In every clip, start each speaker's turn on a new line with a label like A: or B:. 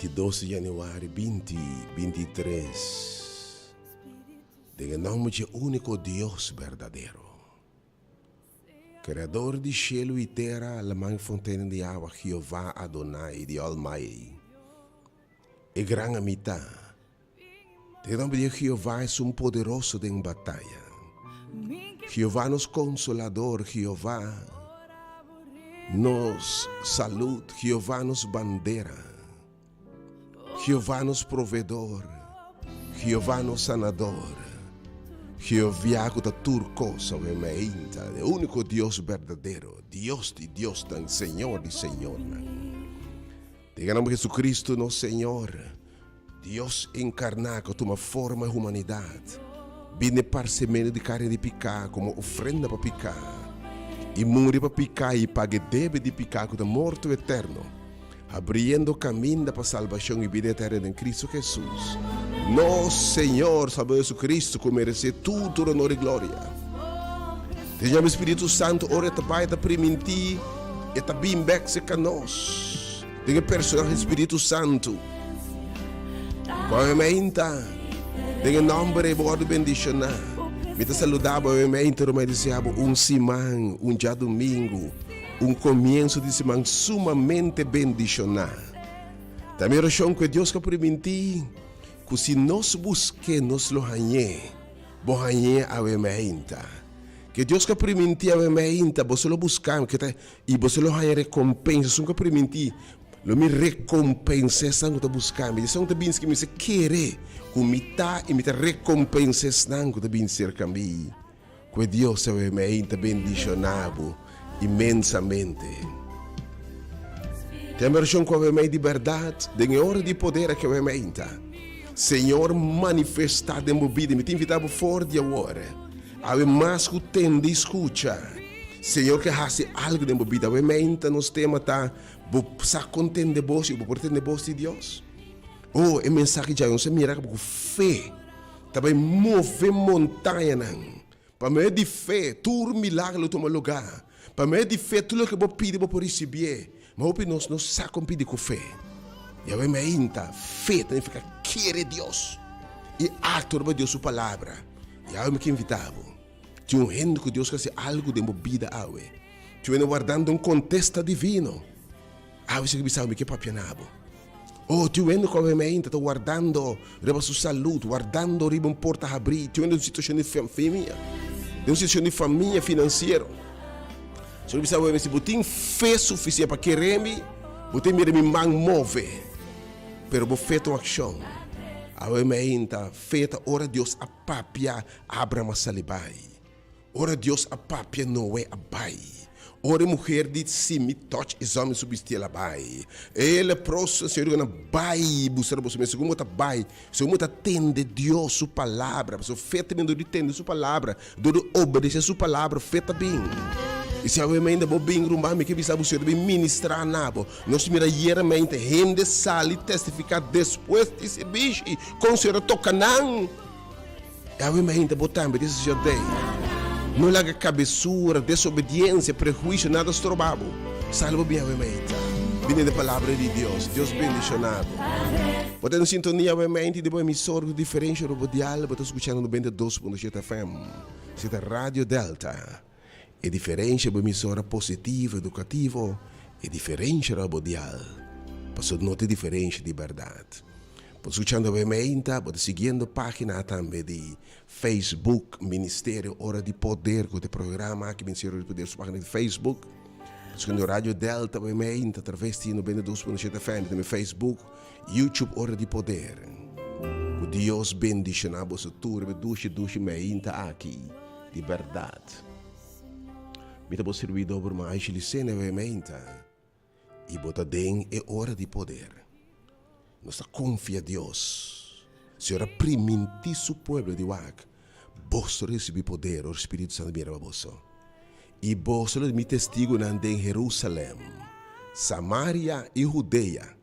A: 22 di januari 2023 Den e nomber dje úniko Dios berdadero, Kreador di shelu i tera, laman i fontena di awa, Jehová Adonai, the Almighty, e Gran Amitá. Den e nomber di Jehová esun poderoso den bataya. Jehová nos konsolador, Jehová nos salud, Jehová nos bandera, Jehová nos proveedor, Jehová nos sanador, Jehová ku ta tur kos awe meinta, e úniko Dios berdadero, Dios di diosnan, Señor di señornan. Den e nomber di Jesucristo nos Señor, Dios enkarná ku a tuma forma e humanidat, bini parse medio di karni di piká komo ofrenda pa piká, i muri pa piká i paga e debe di piká ku ta morto eterno, habriendo kaminda pa salbashon i bida eterno den Kristu Hesus, nos Señor, Salbador Jesucristo, ku meresé tur tur honor i gloria. Den yama Spiritu Santu ora e ta bai e ta primintí e ta bin bèk serka nos. Den e personahe Spiritu Santu. Bo awe meinta, den e nòmber ei bo wòrdu bendishoná. Mi ta saludá bo awe meinta ruman i deseá bo un siman, un djadumingu, un komienso di siman sumamente bendishoná. Ta mi orashon ku e Dios ku a primintí ku si nos busk'é nos lo hañ'é, bo hañ'é awe meinta. Ke Dios ku a primintí awe meinta, boso lo buska mi, ke ta I boso lo haña rekompensa. Esun ku a primintí, Lo mi rekompensá esnan ku ta buska mi. Esnan ku ta bini serka mi mester kere ku mi ta i mi ta rekompensá esnan ku ta bini serka mi. Ku e Dios ta wei mi ta bendishoná bo inmensamente. Ten vershon ku a wei mi di bèrdat den e ora di poder aki a wei mi ta. Señor manifestá den bo bida. Mi ta invitá bo for di awor. Awe mas ku tende i skucha. Señor ke hasi algu den bo bida. Awe meinta nos tema ta Bo sa kon tende bos i bo por tende bos di Dios? Oh, e mensahe djawe nos a mira ku fe ta bai move montañanan. Pa medio di fe tur milagro lo tuma lugá. Pa medio di fe tur loke bo pidi bo por risibié. Ma hopi nos no sa kon pidi ku fe. I awe meinta fe ta nifiká kere Dios i aktua riba Dios su palabra. I awe mi ke invitá bo. Tin un hende ku Dios ke hasi algu den bo bida awe. Tin un hende wardando un kontesta divino. Awe si ke bisa bo mi ke papia na bo. Oh, tin un hende ku awe meinta ta wardando riba su salud, wardando riba un porta habrí. Tin un hende den un situashon di famia. Den un situashon di famia finansiero. Señor bisa bo, si bo tin fe sufisiente pa kere mi, bo tin mira mi man move. Pero bo fe ta un akshon. Awe meinta, fe ta ora Dios a papia, Abraham a sali bai. Ora Dios a papia, Noe a bai. Ora e muher di, Si mi touch e zòmi su bisti, el a bai. E leproso, Señor di ku nan, Bai, busca na boso mes. Segun bo ta bai, segun bo ta tende Dios su palabra, pasobra fe ta bin dor di tende su palabra, dor di obedece su palabra, fe ta bin. I si awe mainta bo bin rumba, mi ke bisa bo, Señor ta bin ministra na bo. Nos mira ayera mainta hende sali testifica despues di sirbishi, kon Señor a toca nan. Awe mainta bo tambe, this is your day. No laga kabesura, desobediencia, prehuicio, nada stroba bo. Sali bo bin awe mainta. Bini den palabra di Dios. Dios bendiciona bo. Bo ta den sintonia awe mainta di bo emisor ku diferencia robodial. Bo ta skuchando 92.7 FM. Esei ta Radio Delta. E diferencia bo emisora positivo, educativo, e diferencia robodial. Pasobra no ta e diferencia di berdad. Bo ta skuchando awe meinta, bo ta siguiendo pagina tambe di Facebook Ministerio Ora di Poder ku ta e programa aki Ministerio Ora di Poder su pagina di Facebook. Bo ta skuchando Radio Delta awe meinta atraves di 92.7 FM tambe Facebook, YouTube Ora di Poder. Ku Dios bendishoná boso tur riba e dushi dushi meinta aki di bèrdat. Mi ta bo sirbidó Bruma Aisha Licene awe meinta. I bo ta den e ora di poder. Nos ta konfia Dios. Señor a primintí su pueblo di wak, Boso lo risibí poder ora Spiritu Santu bini riba boso. I boso lo mi testigunan den Herusalèm, Samaria i Hudea,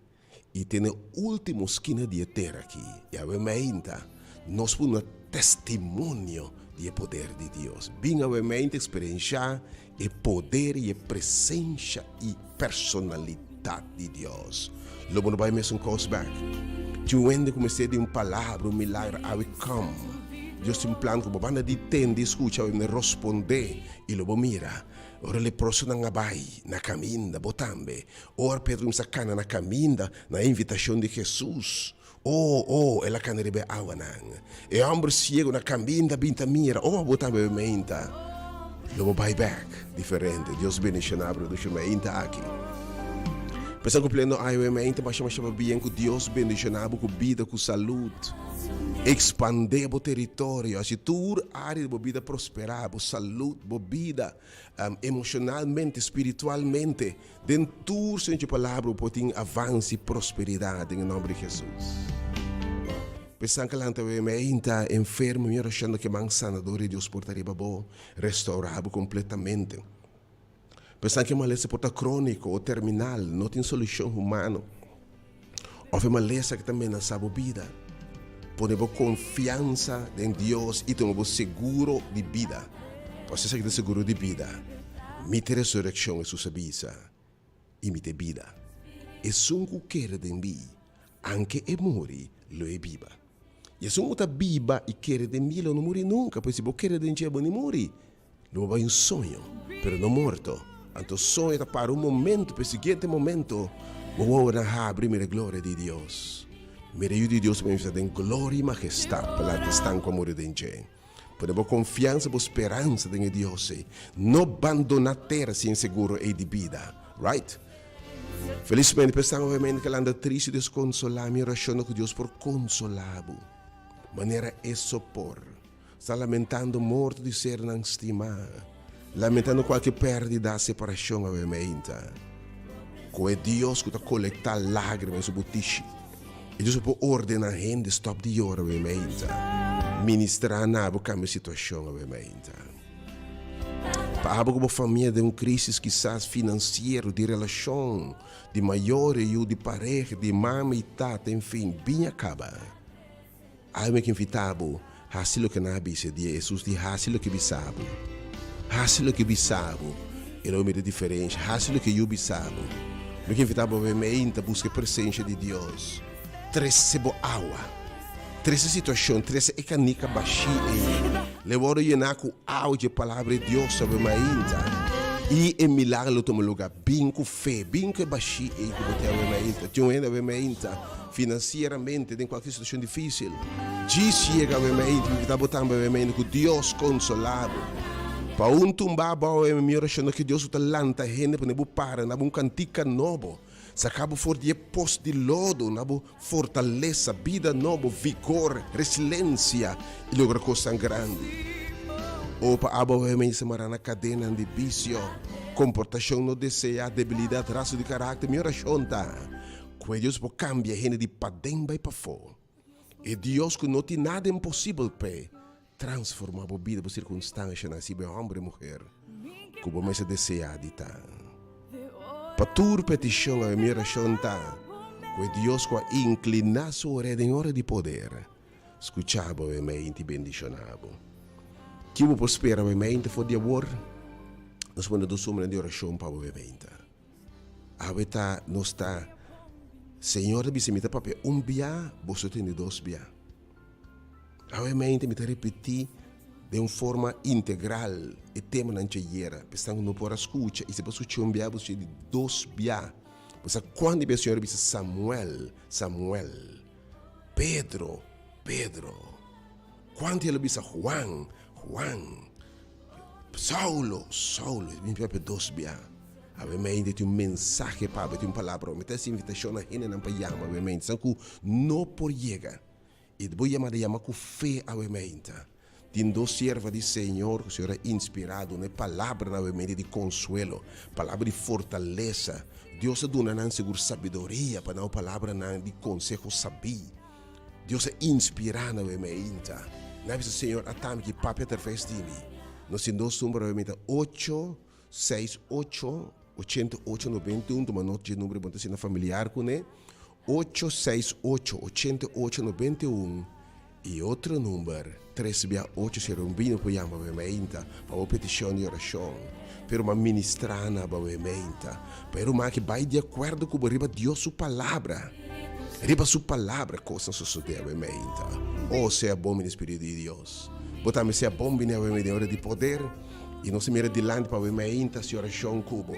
A: i te na e último skina di e tera aki. I awe meinta nos por duna testimonio di e poder di Dios. Bin awe meinta eksperenshá e poder i e presensha i personalidat di Dios. Lo bo no bai mesun kos bèk. Tin un hende ku mester di un palabra, un milagro, awe kòm. Dios tin un plan ku bo banda di tende i skucha awe mester rospondé i lo bo mira. Ora leprosonan a bai na kaminda, bo tambe. Ora Pedro kuminsá kana na kaminda na e invitashon di Hesus, O, o, el a kana riba e awanan. E hòmber siegu na kaminda bin ta mira, O, bo ta bebe meinta. Lo bo bai bèk diferente. Dios bendishoná bo dushi meinta aki. Pensa ku pleno aña bo meinta masha masha pabien ku Dios bendishoná bo ku bida, ku salud. Ekspandé bo teritorio, hasi tur área di bo bida prosperá, bo salud, bo bida, emoshonalmente, spiritualmente. Den tur Señor dje Palabra bo por tin avans i prosperidat den e nomber di Jesus. P'esan ka lanta wei meinta enfermo mi orashon ta ke man sanador di Dios por ta riba bo, restaura bo kompletamente. P'esan ke malesa por ta kroniko o terminal, no tin solushon humano. Of e malesa ke ta menasa bo bida. Pone bo konfiansa den Dios i tuma bo seguro di bida. Pasobra esaki ta seguro di bida. Mi ta e resurekshon, Hesus a bisa, i mi ta e bida. Esun ku kere den mi, anke e muri, lo e biba. I esun ku ta biba i kere den mi lo no muri nunka. Pues si bo kere den dje, bo ni muri. Lo bo bai un soño, pero no morto. Anto soño ta para un momento, pero e siguiente momento bo wowonan habri mira e gloria di Dios. Mira e Yu di Dios ta manifestá den gloria i mahestat pa lanta esnan ku a muri den dje. Pone bo konfiansa, bo speransa den e Dios ei. No bandoná tera sin e seguro ei di bida. Right? Felismente pa esnan obviamente ku a lanta tristu i deskonsolá, mi orashon ta ku Dios por konsolá bo manera e so por. Sta lamentando morto di sernan stimá, lamentando kualke pèrdida, separashon awe meinta. Ku e Dios ku ta kolektá lágrima den su butishi, e Dios ku por ordená hende stòp di yora awe meinta, ministrá na bo kambia situashon awe meinta. Pa abo ku bo famia den un krísis kisas finansiero, di relashon, di mayor i yu, di pareha, di mama i tata, enfin, bin a kaba. Ai mi ke invitá bo, hasi loke nan a bisa di Hesus di hasi loke bisa bo. Hasi loke bisa bo, e lo mira diferensha. Hasi loke yu bisa bo. Mi ke invitá bo meinta buska e presensha di Dios. Trese bo awa. Trese situashon, trese e kanika bashí ei. L'e wòrdu yená ku awa dje Palabra di Dios awe mainta. I e milagro lo tuma lugar. Bin ku fe, bin ku e bashí ei ku bo tin awe mainta. Tin un hende awe mainta finansieramente den kualke situashon difísil. Djis yega awe mainta, mi invitá bo tambe awe mainta ku Dios konsolá bo. Pa un tumba abou awe mi orashon ta ku Dios lo ta lanta hende pone bo para na bo un kantika nobo. Saka bo for di e pos di lodo na bo fortalesa, bida nobo, vigor, resilensia i logra kosnan grandi. O pa abo awe mester mara na kadenan di bisio, komportashon no deseá, debilidat, raso di karakter. Mi orashon ta ku e Dios por kambia hende di paden bai pafó. E Dios ku no tin nada imposibel p'e, transformá bo bida, bo sirkunstanshanan, si bo e hòmber i muher ku bo mester deseá di ta. Pa tur petishon awe mi orashon ta ku e Dios ku a inkliná su orea den ora di poder, skucha bo awe meinti i bendishoná bo. Ki bo por spera awe meinti for di awor? Nos pone dos hombernan di orashon pa bo awe meinti. Awe ta nos ta Señor ta bisa mi ta papia un bia, boso tende dos bia. Awe mente mi ta repetí den un forma integral e temanan djayera pa esnan ku no por a skucha i si bo skucha un bia bo skucha di dos bia. Bo sa kuantu bia Señor a bisa Samuel, Samuel, Pedro, Pedro. Kuantu el a bisa Juan, Juan, Saulo, Saulo. Mi papia dos bia. Awe mente tin un mensahe pa bo, tin un palabra pa bo. Mi ta hasi invitashon na hendenan pa yama awe mente, esnan ku no por yega. I bo yama ta yama ku fe awe meinta. Tin dos sierva di Señor ku Señor a inspirá duna e palabranan awe meinta di konsuelo, palabra di fortalesa. Dios a duna nan sigur sabiduria pa nan palabranan di konseho sabí. Dios a inspirá nan awe meinta. Nan a bisa, Señor, a tambe ki papia atraves di mi. Nos tin dos number awe meinta, ocho, seis, ocho, 88, 91, tuma nota dje number bo ta asina familiar kuné, Ocho seis ocho ochenta i ocho nobenta i un i otro number tres bia ocho sero un bini por yama bo meinta pa bo peticion di oracion pero ma ministra na bo meinta pa e ruman aki bai di acuerdo cu bo riba Dios su palabra riba su palabra cosnan sosode awe meinta oh sea bon bini spiritu di Dios bo tambe sea bon bini awe meinta den ora di poder i nos ta mira dilanti pa awe meinta si oracion cu bo.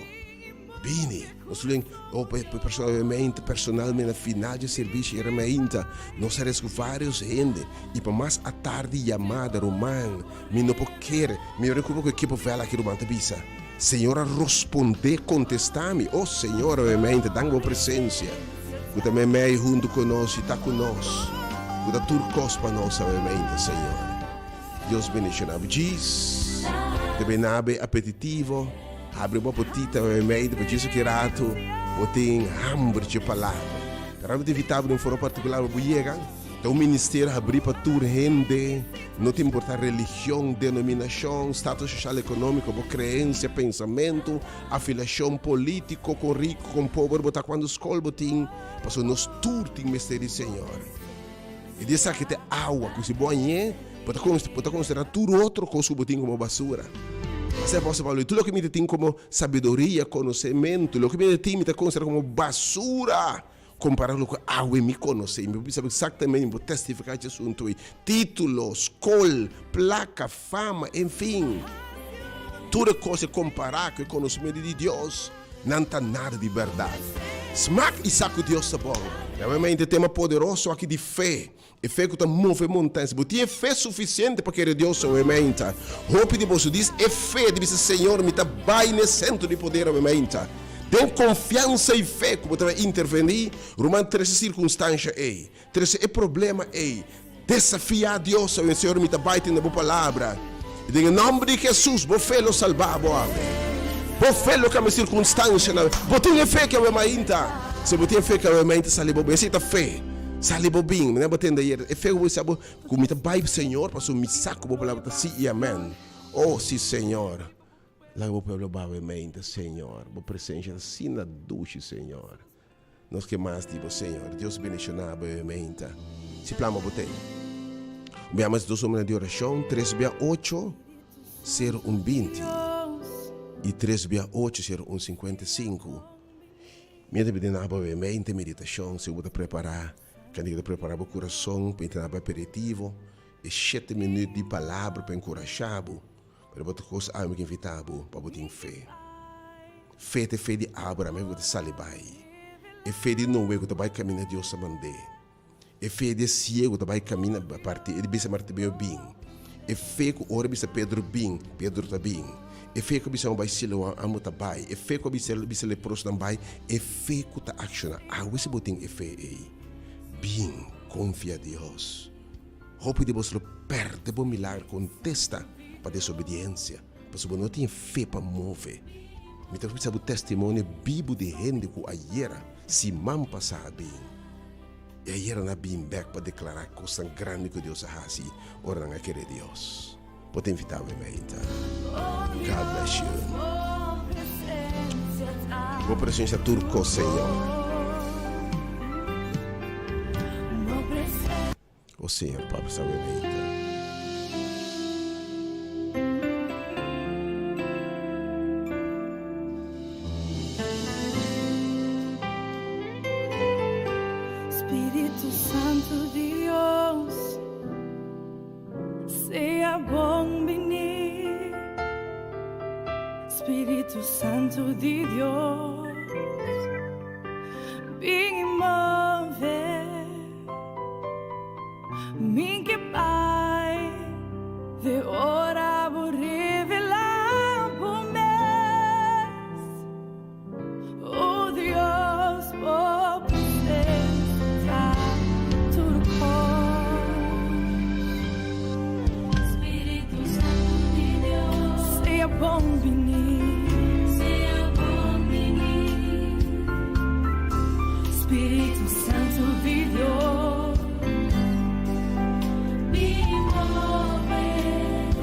A: Bini, nos lo oh, personalmente, personalmente na final dje servicio era mainta, nos a res cu varios hende y pa mas atardi yamada, ruman, mi no por kere, mi no recuerdo cu ekipo vela aki ruman ta bisa. Señor a rosponde, contesta mi, oh Señor, obviamente, dank bo presencia, cu ta meimei hunto cu nos y ta cu nos, cu ta tur cos pa nos, obviamente, Señor. Dios bendiciona bo. Djis, ta bena be apetitivo. Habri bo apetito awe medio pa djis ki rato bo tin hamber dje palabra. Pero mi ta invita bo den un forma particular pa bo yega. Ta un ministerio habri pa tur hende, no ta importa religion, denominacion, status social economico, bo creencia, pensamento, afiliacion politico, con rico, con pober bo ta, cuanto scol bo tin, pasobra nos tur tin mester di Señor. I di esaki ta e awa ku si bo hañ'é, bo ta bo ta konsiderá tur otro kos ku bo tin komo basura. Asina apòstel Pablo di, Tur loke mi ta tin komo sabiduria, konosementu, loke mi ta tin mi ta konsiderá komo basura kompará ku loke awe mi konosé. Mi por bisa bo eksaktamente, mi por testifiká dje asuntu ei. Título, skol, plaka, fama, enfin, tur e kos e kompará ku e konosementu di Dios. Nan ta nada di berdad. Smak i sa ku Dios ta bon. Realmente e tema poderoso aki di fe, e fe ku ta move montaña. Si bo tin e fe sufisiente pa kere Dios awemente, hopi di boso dis e fe di bisa, Señor, mi ta bai na e sentro di poder awemente. Den konfiansa i fe ku bo ta bai intervení, ruman, trese sirkunstansha ei. Trese e problema ei. Desafiá Dios awe, Señor, mi ta bai tende bo palabra. I den e nòmber di Hesus, bo fe lo salbá bo awe. Bo fe lo kambia sirkunstansianan. Bo tin e fe ku awe mainta. Si bo tin e fe ku awe mainta, sali bo bin. Esei ta fe. Sali bo bin. Manera bo tende ayer, e fe ku bo bisa bo ku mi ta bai, Señor, pasobra mi sa ku bo palabra ta sí i amèn. Oh, sí, Señor. Laga bo pueblo bai awe mainta, Señor. Bo presensia ta asina dushi, Señor. Nos ke mas di bo, Señor. Dios bendiciona bo e meinta. Si plama bo tei. Un bia mas dos homennan di oracion, tres bia ocho, sero un binti, i tres bia ocho, sero un sinkuenta i sinku. Mi ta bini na bo e meinta meditacion, si bo ta prepara, kende ta prepara bo curason pa entra na bo aperitivo, e shete minuut di palabra pa encurasha bo, pero bo ta cos ami ki invita bo pa bo tin fe. Fe ta e fe di Abraham e ku ta sali bai. E fe di Noe ku ta bai kaminda Dios a mand'é. E fe di e siegu ta bai kaminda parti e di bisa Bartimeo bin. E fe ku ora bisa Pedro bin, Pedro ta bin. E fe ku a bisa amo bai Siloam, amo ta bai. E fe ku a bisa bisa leprosonan bai. E fe ku ta akshoná. Awe si bo tin e fe ei, bin konfia Dios. Hopi di bos lo pèrdè bo milager kontesta pa desobediensia, pasobra bo no tin e fe pa move. Mi ta bisa bo testimonio bibu di hende ku ayera, siman pasá a bin. I ayera nan a bin bèk pa deklará kosnan grandi ku Dios a hasi ora nan a kere Dios. Bo ta invitá bo mainta. God bless you. Bo presensia tur kos, Señor. O Señor, Papa sa bo mainta.
B: Spiritu Santu Dios, sea bon bini. Spiritu Santu di Dios, bin i move. Mi ke bai de ora bo revelá bo mes. O Dios, bo presensia tur kos.
C: Spiritu Santu di Dios.
B: Sea bon bini.
C: Sea bon bini.
B: Spiritu Santu di Dios.
C: Bin move.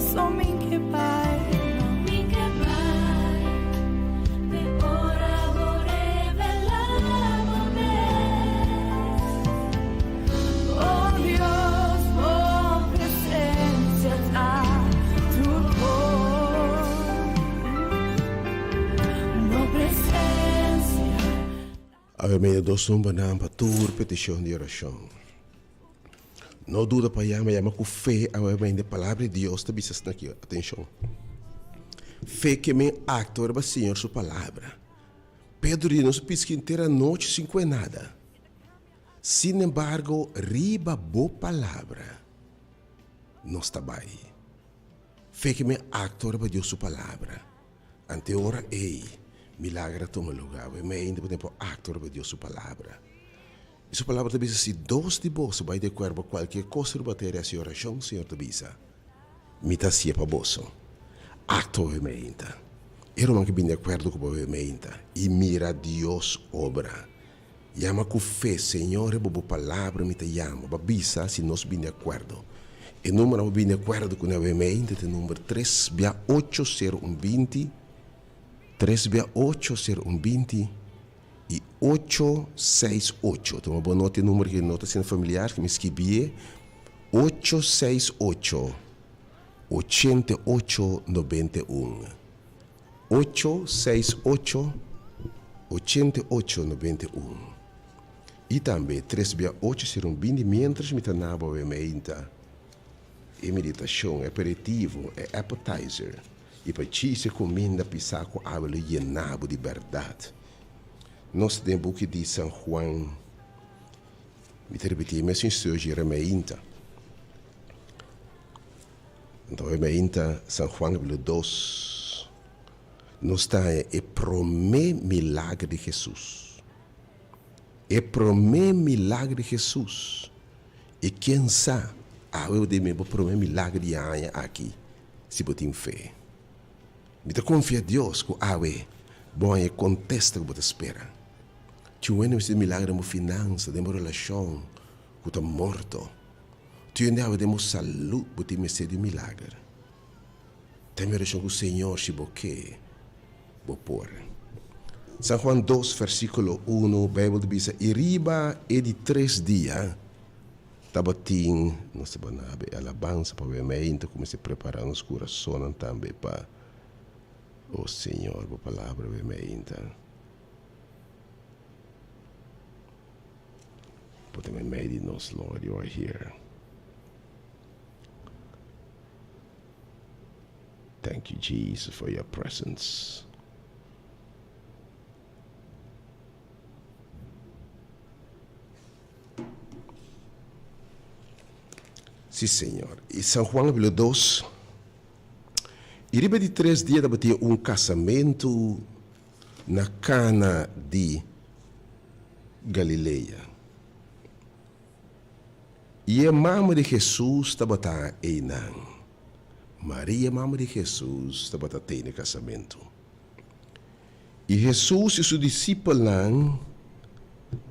B: So mi ke bai.
C: Mi ke bai. Te ora bo revelá bo mes.
B: Oh Dios, bo presencia ta tur kos. Bo presencia.
A: Awe medio dos numbernan pa tur peticion di oracion. No duda pa yama, yama cu fe awe medio palabra di Dios ta bisa asina aki, atencion. Fe ke men actua riba Señor su palabra. Pedro di nos pisca henter anochi sin cue nada. Sin embargo riba bo palabra nos ta bay. Fe ke men actua riba Dios su palabra. Ante ora ei, milager a tuma lugá. Bo mei ainda bo tin por aktua riba Dios su palabra. I su palabra ta bisa, Si dos di boso bai di akuerdo pa kualkier kos riba tera i hasi orashon, Señor ta bisa, Mi ta hasié pa boso. Aktua bo mei ainda. E ruman ke bin di akuerdo ku bo mei ainda i mira Dios obra. Yama ku fe, Señor, riba bo palabra mi ta yama. Bo a bisa si nos bini akuerdo. E numbernan bo bini akuerdo ku nan wemei ta e number tres bia ocho sero un binti, tres bia ocho sero un binti i ocho seis ocho. Tuma bo nota e number ki no ta asina familiar, mi skibié, ocho seis ocho, ochenta i ocho, nobenta i un. Ocho seis ocho, ochenta i ocho, nobenta i un. I tambe tres bia ocho ser un bindi mientras mi ta naba awe meinta e meditacion, e aperitivo, e appetizer, i pa djis e cuminda pisá cu awe lo yena bo di berdad. Nos ta den buki di San Juan. Mi ta ripiti e mesun historia dje remeinta. Anto e mainta San Juan capítulo dos nos ta haña e promé milager di Hesus. E promé milager di Hesus. I ken sa, awe bo den mi bo promé milager di e aña aki, si bo tin fe. Mi ta konfia Dios ku awe bo haña e kontesta ku bo ta spera. Tin wende mester di milager den bo finansa, den bo relashon ku ta morto. Tu hende awe den bo salud bo tin mester di un milager. Ta mi orashon ku Señor si bo ke, bo por. San Juan dos versikulo unu Beibel ta bisa i riba e di tres dia tabatin, nos ta bana habi e alabansa pa wemei, ta kuminsá prepara nos kurasonnan tambe pa, o Señor, bo palabra wemei ta. Bo ta meimei di nos, Lord, you are here. Thank you, Jesus, for your presence. Sí, Señor. I San Juan capítulo dos. I riba di tres dia tabatin un kasamentu na Kana di Galilea. I e mama di Hesus tabata einan. Maria, mama di Hesus, tabata tene kasamentu. I Hesus i su disipelnan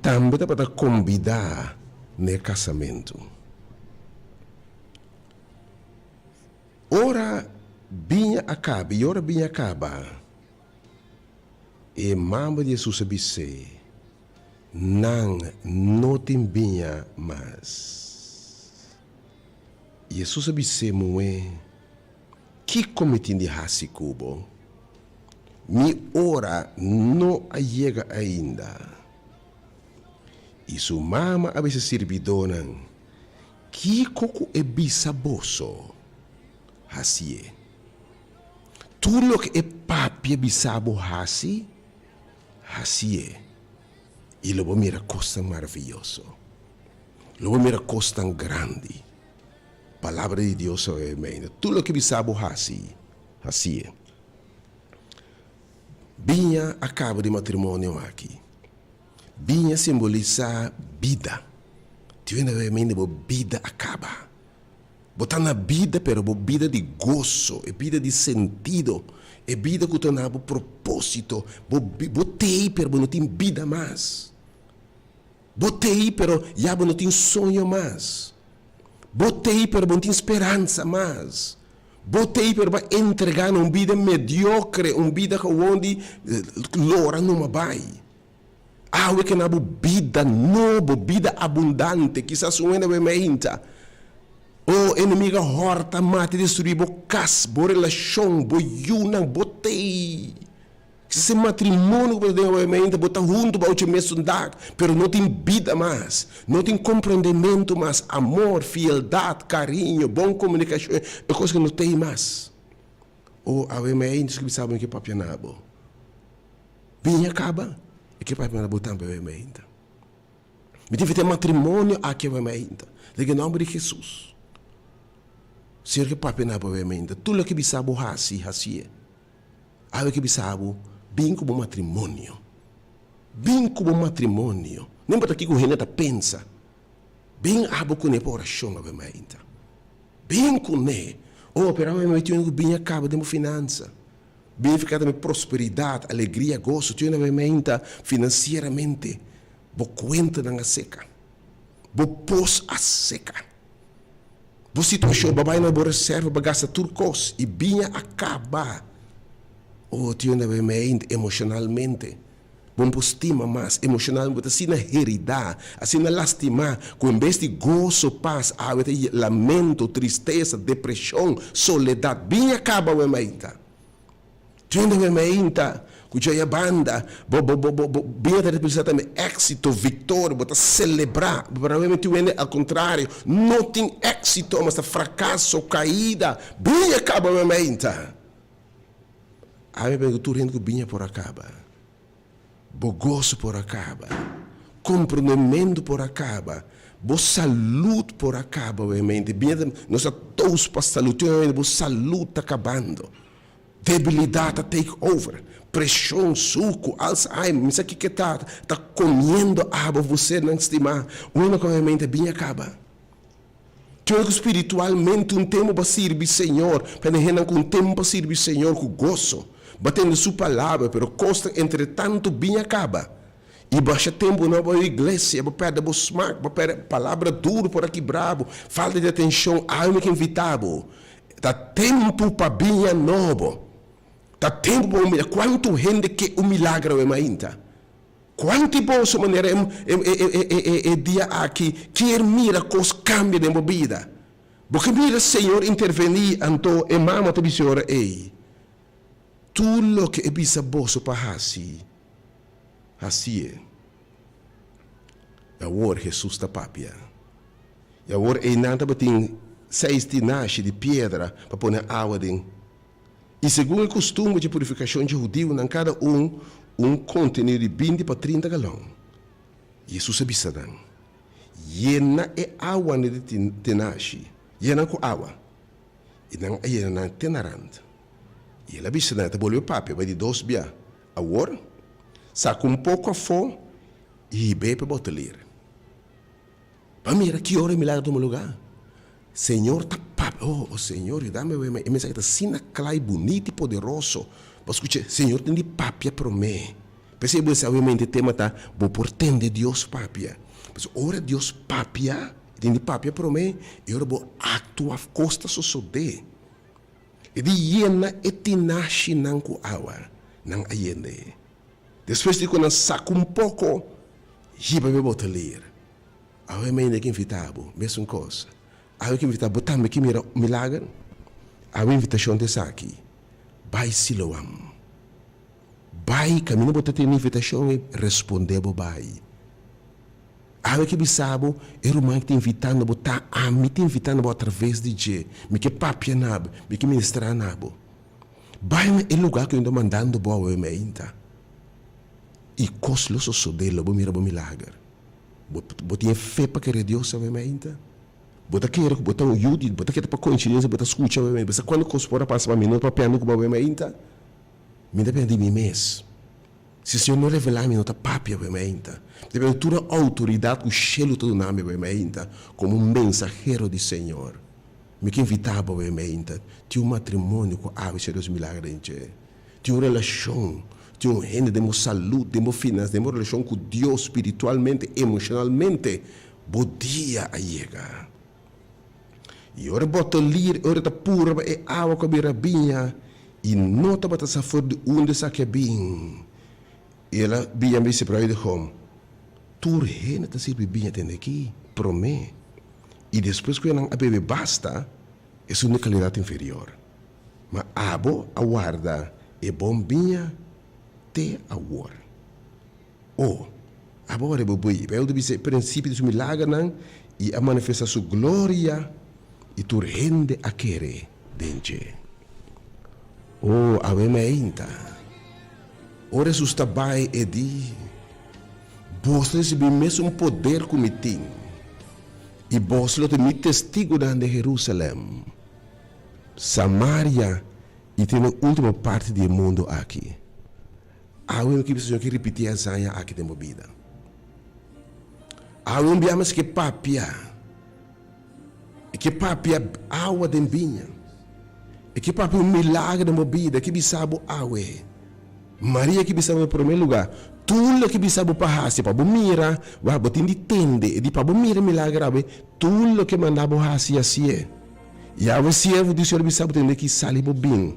A: tambe tabata kombidá na e kasamentu. Ora biña a kaba, i ora biña a kaba, e mama di Hesus a bis'é, Nan no tin biña mas. I Hesus a bis'é, Muhé, kiko mi tin di hasi ku bo? Mi ora no a yega ainda. I su mama a bisa e sirbidónan, Kiko ku e bisa boso, hasié. Tur loke e papia bisa bo hasi, hasié, i lo bo mira kosnan maravioso. Lo bo mira kosnan grandi. Palabra di Dios a mei. Tur loke bisa bo hasi, hasié. Biña a kaba di matrimonio aki. Biña simbolisá bida. Tin wende awe mende bo bida a kaba. Bo ta na bida pero bo bida di goso, e bida di sentido, e bida ku ta na bo propósito. Bo bo t'ei pero bo no tin bida mas. Bo t'ei pero ya bo no tin soño mas. Bo t'ei pero bo no tin speransa mas. Bo t'ei pero bo a entregá na un bida mediokre, un bida gewoon di lora numa bai. Awe ke na bo bida nobo, bida abundante. Kisas un hende bai meinta, Oh, enemigo a hòrta, mata i destruí bo kas, bo relashon, bo yunan, bo t'ei. Kisas e matrimonio ku bo ta den awe meinta, bo ta huntu bou dje mesun dak, pero no tin bida mas, no tin komprendementu mas, amor, fieldat, kariño, bon komunikashon, e kos ku no t'ei mas. Oh, awe meinta su ke bisa bo mi ke papia na bo. Biña kaba, e ke papia na bo tambe awe meinta. Mi tin fe den matrimonio aki awe meinta, den e nomber di Jesus. Señor ke papia na bo awe meinta, tur loke bisa bo hasi, hasié. Awe ke bisa bo, bin ku bo matrimonio. Bin ku bo matrimonio. No importa kiko hende ta pensa, bin abo kuné pa orashon awe meinta. Bin kuné. Oh, pero awe meinta tin ku biña kaba den bo finansa. Binifiká tambe prosperidat, alegria, goso. Tin una meinta finansieramente bo kuentanan a seka, bo pos a seka, bo situashon, bo a bai na bo reserva, bo a gasta tur kos i biña a kaba. Oh, tin una meinta emoshonalmente bo no por stima mas, emoshonalmente bo ta asina heridá, asina lastimá ku en bes di goso, pas, awe ta lamento, tristesa, depreshon, soledat. Biña kaba awe meinta. Tende mi meinta ku djaya banda bo bo bo bo biña ta representá tambe éksito, viktoria, bo ta selebrá. Pero awe mi tin wende al kontrario, no tin éksito mas ta frakaso, kaida. Biña kaba awe meinta. Awe mi ku tur hende ku biña por a kaba. Bo goso por a kaba. Komprondementu por a kaba. Bo salud por a kaba awe meinta. Biña ta nos ta tous pa salud. Tin awe meinta bo salud ta kabando. Debilidat ta take over. Preshon, suku, Alzheimer, mi sa kiko ta, ta komiendo abo bo sernan stimá. Unda ku awe meinta biña kaba. Tin ku spiritualmente un tempu pa sirbi Señor, pero den hendenan ku un tempu pa sirbi Señor ku goso, bo a tende Su palabra, pero kosnan entretantu biña kaba. I basha tempu no bo iglesia, bo perde bo smak, bo perde palabra duru por a kibra bo, falta di atenshon, awe mi ke invita bo, ta tempu pa biña nobo, ta tempu pa un milagro. Kuantu hende ke un milagro awe mainta? Kuantu boso manera e dia aki kier mira kos kambia den bo bida? Bo ke mira Señor intervení anto e mama ta bisa e ora ei, Tur loke e bisa boso pa hasi, hasié. I awor Hesus ta papia. I awor einan tabatin seis tinashi di piedra pa pone awa den. I segun e kustumber dje purifikashon dje hudiunan, kada un un kontenido di binti pa trinta galòn. Hesus a bisa nan, Yena e awanan di tenashi. Yena ku awa. I nan a yena nan te na rand. I el a bisa nan, e ta bolbe papia bai di dos bia, Awor, saka un poko afó i hib'é pa e botelir. Pa mira ki ora e milagro tuma lugá. Señor ta papia, oh, oh Señor, yuda mi awe, e mensahe ta asina kla i bunita i poderoso. Bo skucha, Señor tin di papia promé. P'esei bo sa awe mente tema ta, bo por tende Dios papia. Pasobra ora Dios papia, e tin di papia promé, i ora bo aktua, kos ta sosodé. E di yena e tinashinan ku awa, nan a yend'é. Despues di ku nan saka un poko, hiba be botelir. Awe mainda ke invitá bo, mesun kos. Awe ke invitá bo tambe ke mira milager. Awe invitashon ta esaki, Bai Siloam. Bai, kaminda bo ta tene invitashon ei, respondé bo bai. Awe ke bisa bo, e ruman ki ta invitando bo ta ami ta invitando bo atraves di dje. Mi ke papia na bo, mi ke ministrá na bo. Bai na e lugá ku mi ta mandando bo awe mainta, i kos lo sosodé, lo bo mira bo milager. Bo, bo tin e fe pa kere Dios awe mainta? Bo ta kere ku bo ta un yu di, bo ta kere pa koinsidensia bo ta skucha awe mainta? Bo sa kuantu kos por a pasa pa mi no ta papiando ku bo awe mainta? Mi ta papia di mi mes. Si Señor no revelá mi no ta papia awe mainta. Mi ta papia di tur e outoridat ku shelu ta duna mi awe mainta komo un mensahero di Señor. Mi ke invitá bo awe mainta, tin un matrimonio ku awe Señor Dios milager den dje. Tin un relashon, tin un hende den bo salud, den bo finans, den bo relashon ku Dios spiritualmente, emoshonalmente, bo dia a yega. I ora bo ta lir, ora ta purba e awa ku a bira biña, i no tabata sa for di unda esaki a bin. I el a biña bisa bruidegom, Tur hende ta sirbi biña tende aki promé, i despues ku nan a bebe basta, esun di kalidat inferior. Ma abo a warda e bon biña te awor. O, abo a warda e bon biña. Beibel ta bisa e prinsipio di su milagernan i a manifestá su gloria, i tur hende a kere den dje. O, awe meinta. Ora Hesus ta bai, e di, Boso ta risibí mesun poder ku mi tin, i boso lo ta mi testigunan den Herusalèm, Samaria i te na último parti di e mundu aki. Awe mi ke bisa Señor ke ripití e hazaña aki den bo bida. Awe un bia mas ke papia. E ke papia awa den biña. E ke papia un milagro den bo bida. E ke bisa bo awe. Maria ke bisa bo na prome luga, Tur loke bisa bo pa hasi, pa bo mira, wak bo tin di tende. E di pa bo mira e milagro awe, tur loke manda bo hasi, hasié. I awe siervo di Señor bisa bo tende ki sali bo bin.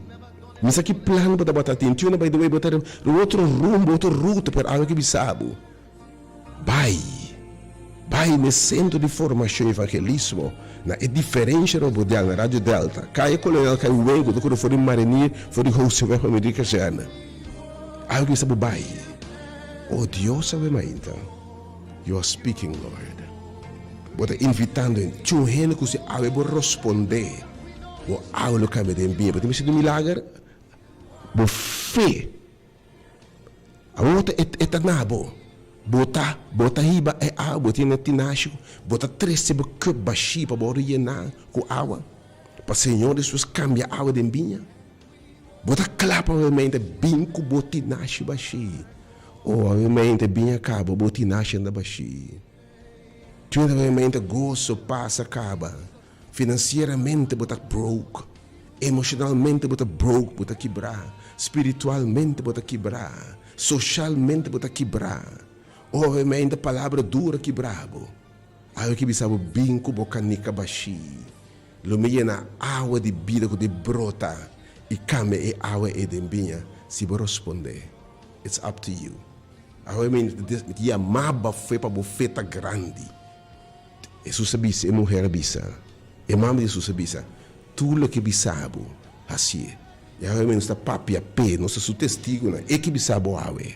A: Mi sa ki plan bo tabata tin. Tuna by the way bo ta riba otro rumbo, otro ruta, pero awe ke bisa bo. Bai, bai n'e Sentro di Formashon Evangelismo na e diferensha Robodial na Radio Delta, Kaya Kolonel Kai Wego ta kore for di Marinier for di Hoofdweg pa Medio Kazerne. Awe ku mi sa bo bai. Oh Dios awe mainta, You are speaking Lord. Bo ta invitando hende. Tjun hende ku si awe bo rospondé, bo awe lo kambia den biña. Bo ta mester di un milager? Bo fe. Awor ta e ta na bo. Bo ta, bo ta hiba e awa, bo tin e tinashi, bo ta trese bo cup bashí pa bo reyena ku awa, pa Señor despues kambia awa den biña. Bo ta kla pa obviamente bin ku bo tinashi bashí. O obviamente biña kaba, bo tinashi anda bashí. Tin obviamente goso, pas a kaba. Finansieramente bo ta broke, emoshonalmente bo ta broke, bo ta kibrá, spiritualmente bo ta kibrá, soshalmente bo ta kibrá. Obviamente palabra duru a kibrá bo. Awe ki bisa bo bin ku bo kanika bashí, lo mi yena awa di bida ku di brota i kambia e awa ei den biña si bo rospondé. It's up to you. Awe mi ta yama bo fe pa bo fe ta grandi. Hesus a bisa, e muher a bisa, e mama di Hesus a bisa, Tur loke bisa bo, hasié. I awe nos ta papia p'e, nos ta su testigunan. E ke bisa bo awe,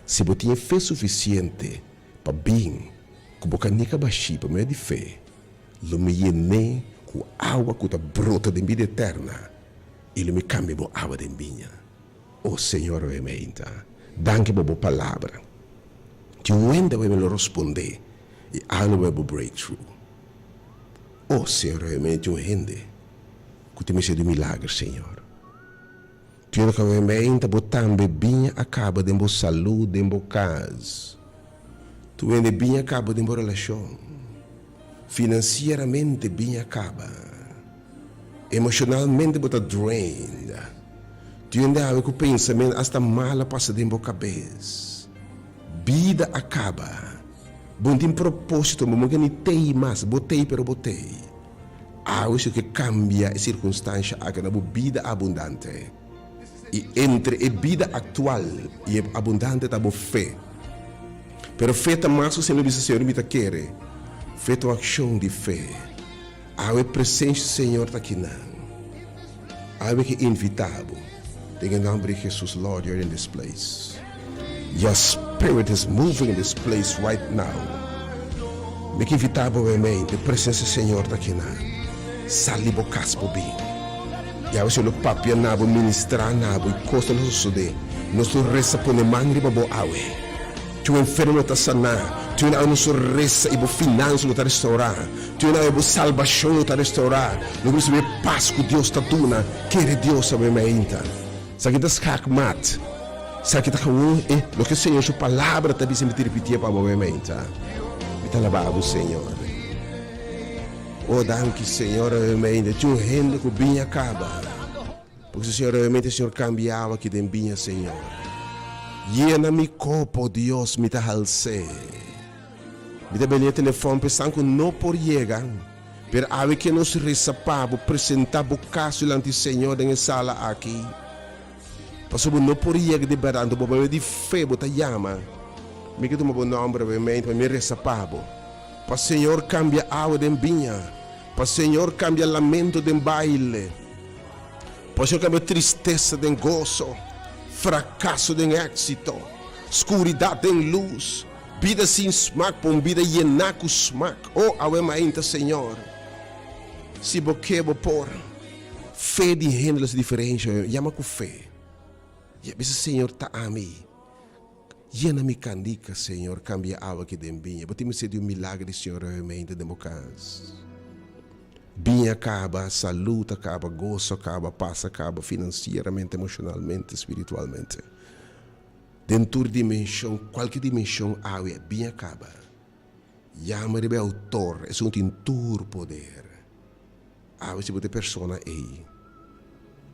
A: si bo tin e fe sufisiente pa bin ku bo kanika bashí pa medio di fe, lo mi yen'é ku awa ku ta brota den bida eterna, i lo mi kambia bo awa den biña. O Señor, awe meinta, danki pa bo palabra. Tin un hende awe mi lo rospondé. I awe lo bo breakthrough. Oh, Señor, realmente un hende ku tin mester di un milager, Señor. Tin ku realmente bo tambe biña a kaba den bo salú, den bo kas. Tur hende biña a kaba den bo relashon. Finansieramente biña a kaba. Emoshonalmente bo ta drained. Tin hende awe ku pensamentu asta mal a pasa den bo kabes. Bida a kaba. Bo no tin propósito, bo no ke ni tei mas. Bo tei pero bo tei. Awe si bo ke kambia e sirkunstansha aki na bo bida abundante. I entre e bida aktual i e abundante ta bo fe. Pero fe ta mas ku simplemente bisa Señor mi ta kere. Fe ta un akshon di fe. Awe presencia di Señor ta akinan. Awe ke invita bo den e nomber di Jesus Lord you're in this place. Your spirit is moving in this place right now. Mi ke invita bo mente presencia di Señor ta akinan. Sali bo cas bo bin. I awe Señor lo papia na bo ministra na bo y cosnan lo sosode. Nos lo reza pone man riba bo awe. Tin un enfermo lo ta saná. Tin un awe nos lo reza i bo finansa lo ta restaurá. Tin un awe bo salbashon lo ta restaurá. Lo bo risibí e pas ku Dios ta duna. Kere Dios awe mainta. Esaki ta skakmat. Esaki ta gewoon e loke Señor su Palabra ta bisa. Mi ta ripitié pa bo awe mainta. Mi ta alabá bo, Señor. O, danki, Señor, awe mainta. Tin un hende ku biña kaba. Porque si Señor realmente Señor cambia awa aki den biña Señor. Yena mi copa oh Dios mi ta halsé. Mi ta beni e telefon pa esnan cu no por yega pero awe ke nos resa pa bo presenta bo caso dilanti Señor den e sala aki. Pasobra bo no por yega di berdad anto bo bebe di fe bo ta yama. Mi ke tuma bo nomber awe mente pa mi resa pa bo. Pa Señor cambia awa den biña. Pa Señor cambia lamento den baile. Pa Señor cambia tristesa den goso, fracaso den éxito, scuridad den luz, bida sin smak pa un bida yená cu smak. Oh, awe mainta, Señor, si Bo ke, Bo por. Fe di hende lo haci diferencia. Yama cu fe. Bisa, Señor, ta ami. Yena mi kandika, Señor, kambia awa ki den biña. Bo tin mester di un milagro di Señor realmente den bo kas. Biña a kaba, salud a kaba, goso a kaba, pas a kaba, finansieramente, emoshonalmente, spiritualmente. Den tur dimenshon, kualke dimenshon awe, biña a kaba. Yama riba e outor, esun tin tur poder. Awe si bo ta e persona ei,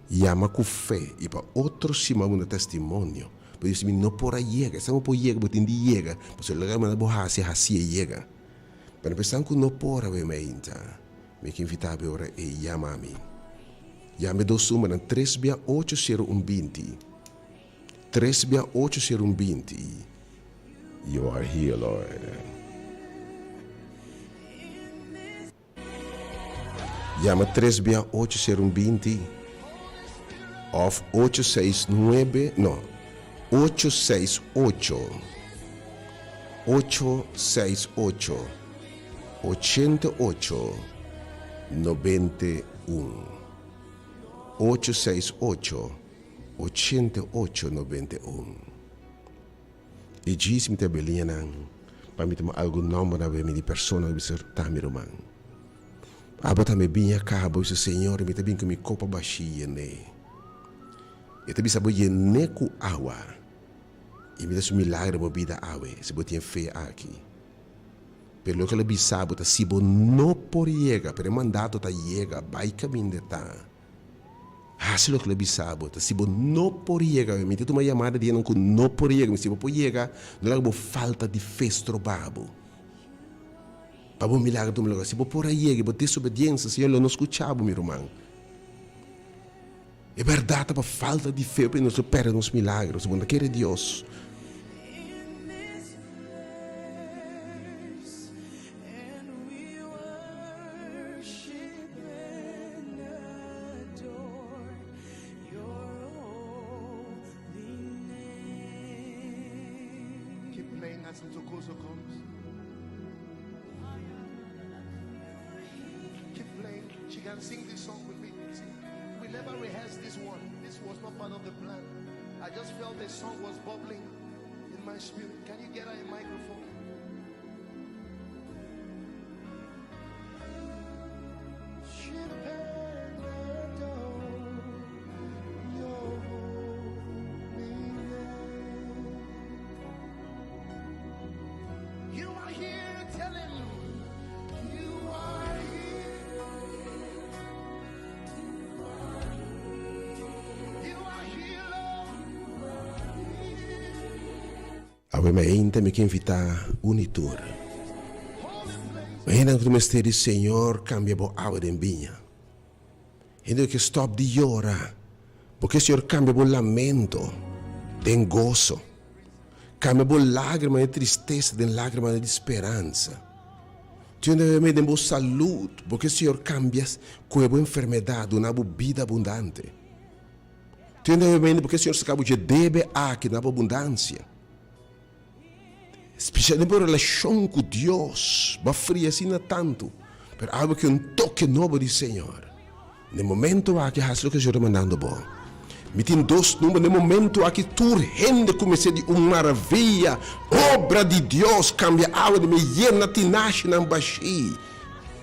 A: yama ku fe i pa otro siman bo na testimonio. Bo di, Mi no por a yega. Esnan ku por yega, bo tin di yega, pasobra loke a manda bo hasi, hasi e yega. Pero pa esnan ku no por awe mainta, mi ke invitá bo e ora ei, yama mi. Yama e dos numbernan, tres bia ocho sero un binti, tres bia ocho sero un binti. You are here, Lord. Yama tres bia ocho sero un binti of ocho seis nuebe no ocho seis ocho ocho seis ocho ochenta ocho nobenta un ocho seis ocho ochenta ocho nobenta un. I djis mi ta belia nan pa mi tuma algun nomber na mi di persona ku bisa ta mi ruman. Abo tambe bin aka, bo bisa, Señor, mi ta bin ku mi kopa bashí yené. E ta bisa bo yené ku awa, i mi ta hasi un milagro den bo bida awe, si bo tin e fe aki. Pero loke el a bisa bo ta si bo no por yega, pero e mandato ta yega, bai kaminda e ta. Hasi loke lo bisa bo ta. Si bo no por yega, mi ta tuma yamada di hendenan ku no por yega. Mi si bo por yega, no laga bo falta di fe stroba bo. Pa bo milagro tuma lugar. Si bo por a yega i bo desobediensia, Señor lo no skucha bo, mi ruman. E bèrdat ta pa falta di fe pa nos lo pèrdè nos milagro. Si bo no ta kere Dios.
D: Keep playing as Ntokozo comes. Keep playing. She can sing this song with me. See, we never rehearsed this one. This was not part of the plan. I just felt the song was bubbling in my spirit. Can you get her a microphone? Worship and adore your holy name. You are here, tell him you are here. You are here, Lord.
A: Awe mainta mi ke invitá un i tur. Hendenan ku ta mester di Señor kambia bo awa den biña. Hende ku ke stòp di yora, bo ke Señor kambia bo lamento den goso. Kambia bo lágrima di tristesa den lágrima di speransa. Tin hende ku den bo salud, bo ke Señor kambia koe bo enfermedat, duna bo bida abundante. Tin hende ku bo ke Señor saka bo dje debe aki na bo abundansia. Spesialmente bo relashon ku Dios bo a fria asina tantu, pero awe ke un toke nobo di Señor. Na e momento aki hasi loke Señor ta mandando bo. Mi tin dos number na e momento aki tur hende kuminsá di un maraviya, obra di Dios kambia awe di mi yena tinashinan bashí,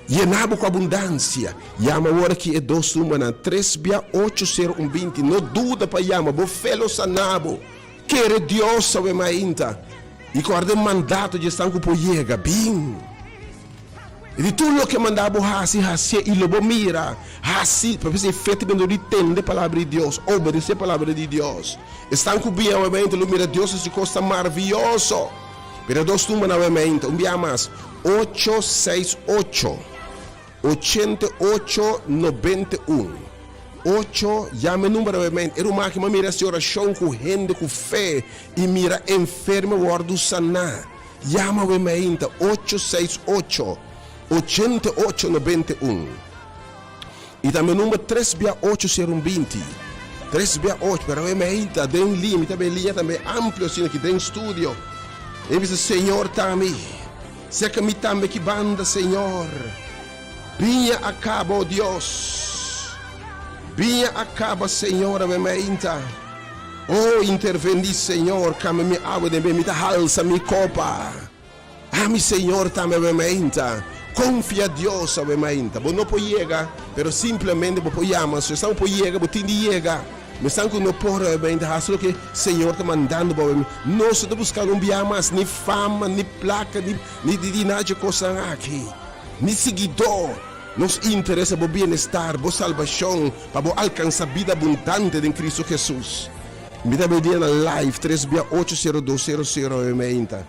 A: yena bo ku abundansia. Yama awor aki e dos numbernan, tres bia ocho sero un binti. No duda pa yama, bo fe lo sana bo. Kere Dios awe mainta i kòrda e mandato dje esnan ku por yega, Bin! I di tur loke manda bo hasi, hasié i lo bo mira. Hasi, pabia e fe ta bini dor di tende palabra di Dios, obedesé palabra di Dios. Esnan ku bin awe mainta lo mira Dios hasi kosnan maravioso. Mira dos numbernan awe mainta, un bia mas, ocho seis ocho. 88 91 Ocho yama e number awe E ruman aki m'a mira hasi orashon ku hende ku fe i mira enfermo wòrdu saná. Yama awe mainta ocho seis ocho 88 91 I tambe number tres bia ocho sero un binti tres bia ocho pero awe mainta den liña mi ta bay liña tambe amplio asina aki den studio e bisa Señor ta mi. Seka mi tambe ki banda, Señor. Biña a kaba, o Dios. Biña a kaba, Señor, awe mainta. O, intervení, Señor, kambia mi awa den biña, mi ta halsa mi kopa. Ami, Señor, tambe awe mainta. Konfia Dios awe mainta. Bo no por yega, pero simplemente bo por yama. Si esnan por yega, bo tin di yega. Mesan ku no por realmente hasi loke Señor ta mandando bo. Nos no ta buskando un bia mas, ni fama, ni plaka, ni ni di nada dje kosnan aki, ni siguidó. Nos interesa bo bienestar, bo salbashon, pa bo alkansa bida abundante den Kristu Hesus. Mi ta bay dia na live tres bia ocho sero dos sero sero awe meinta.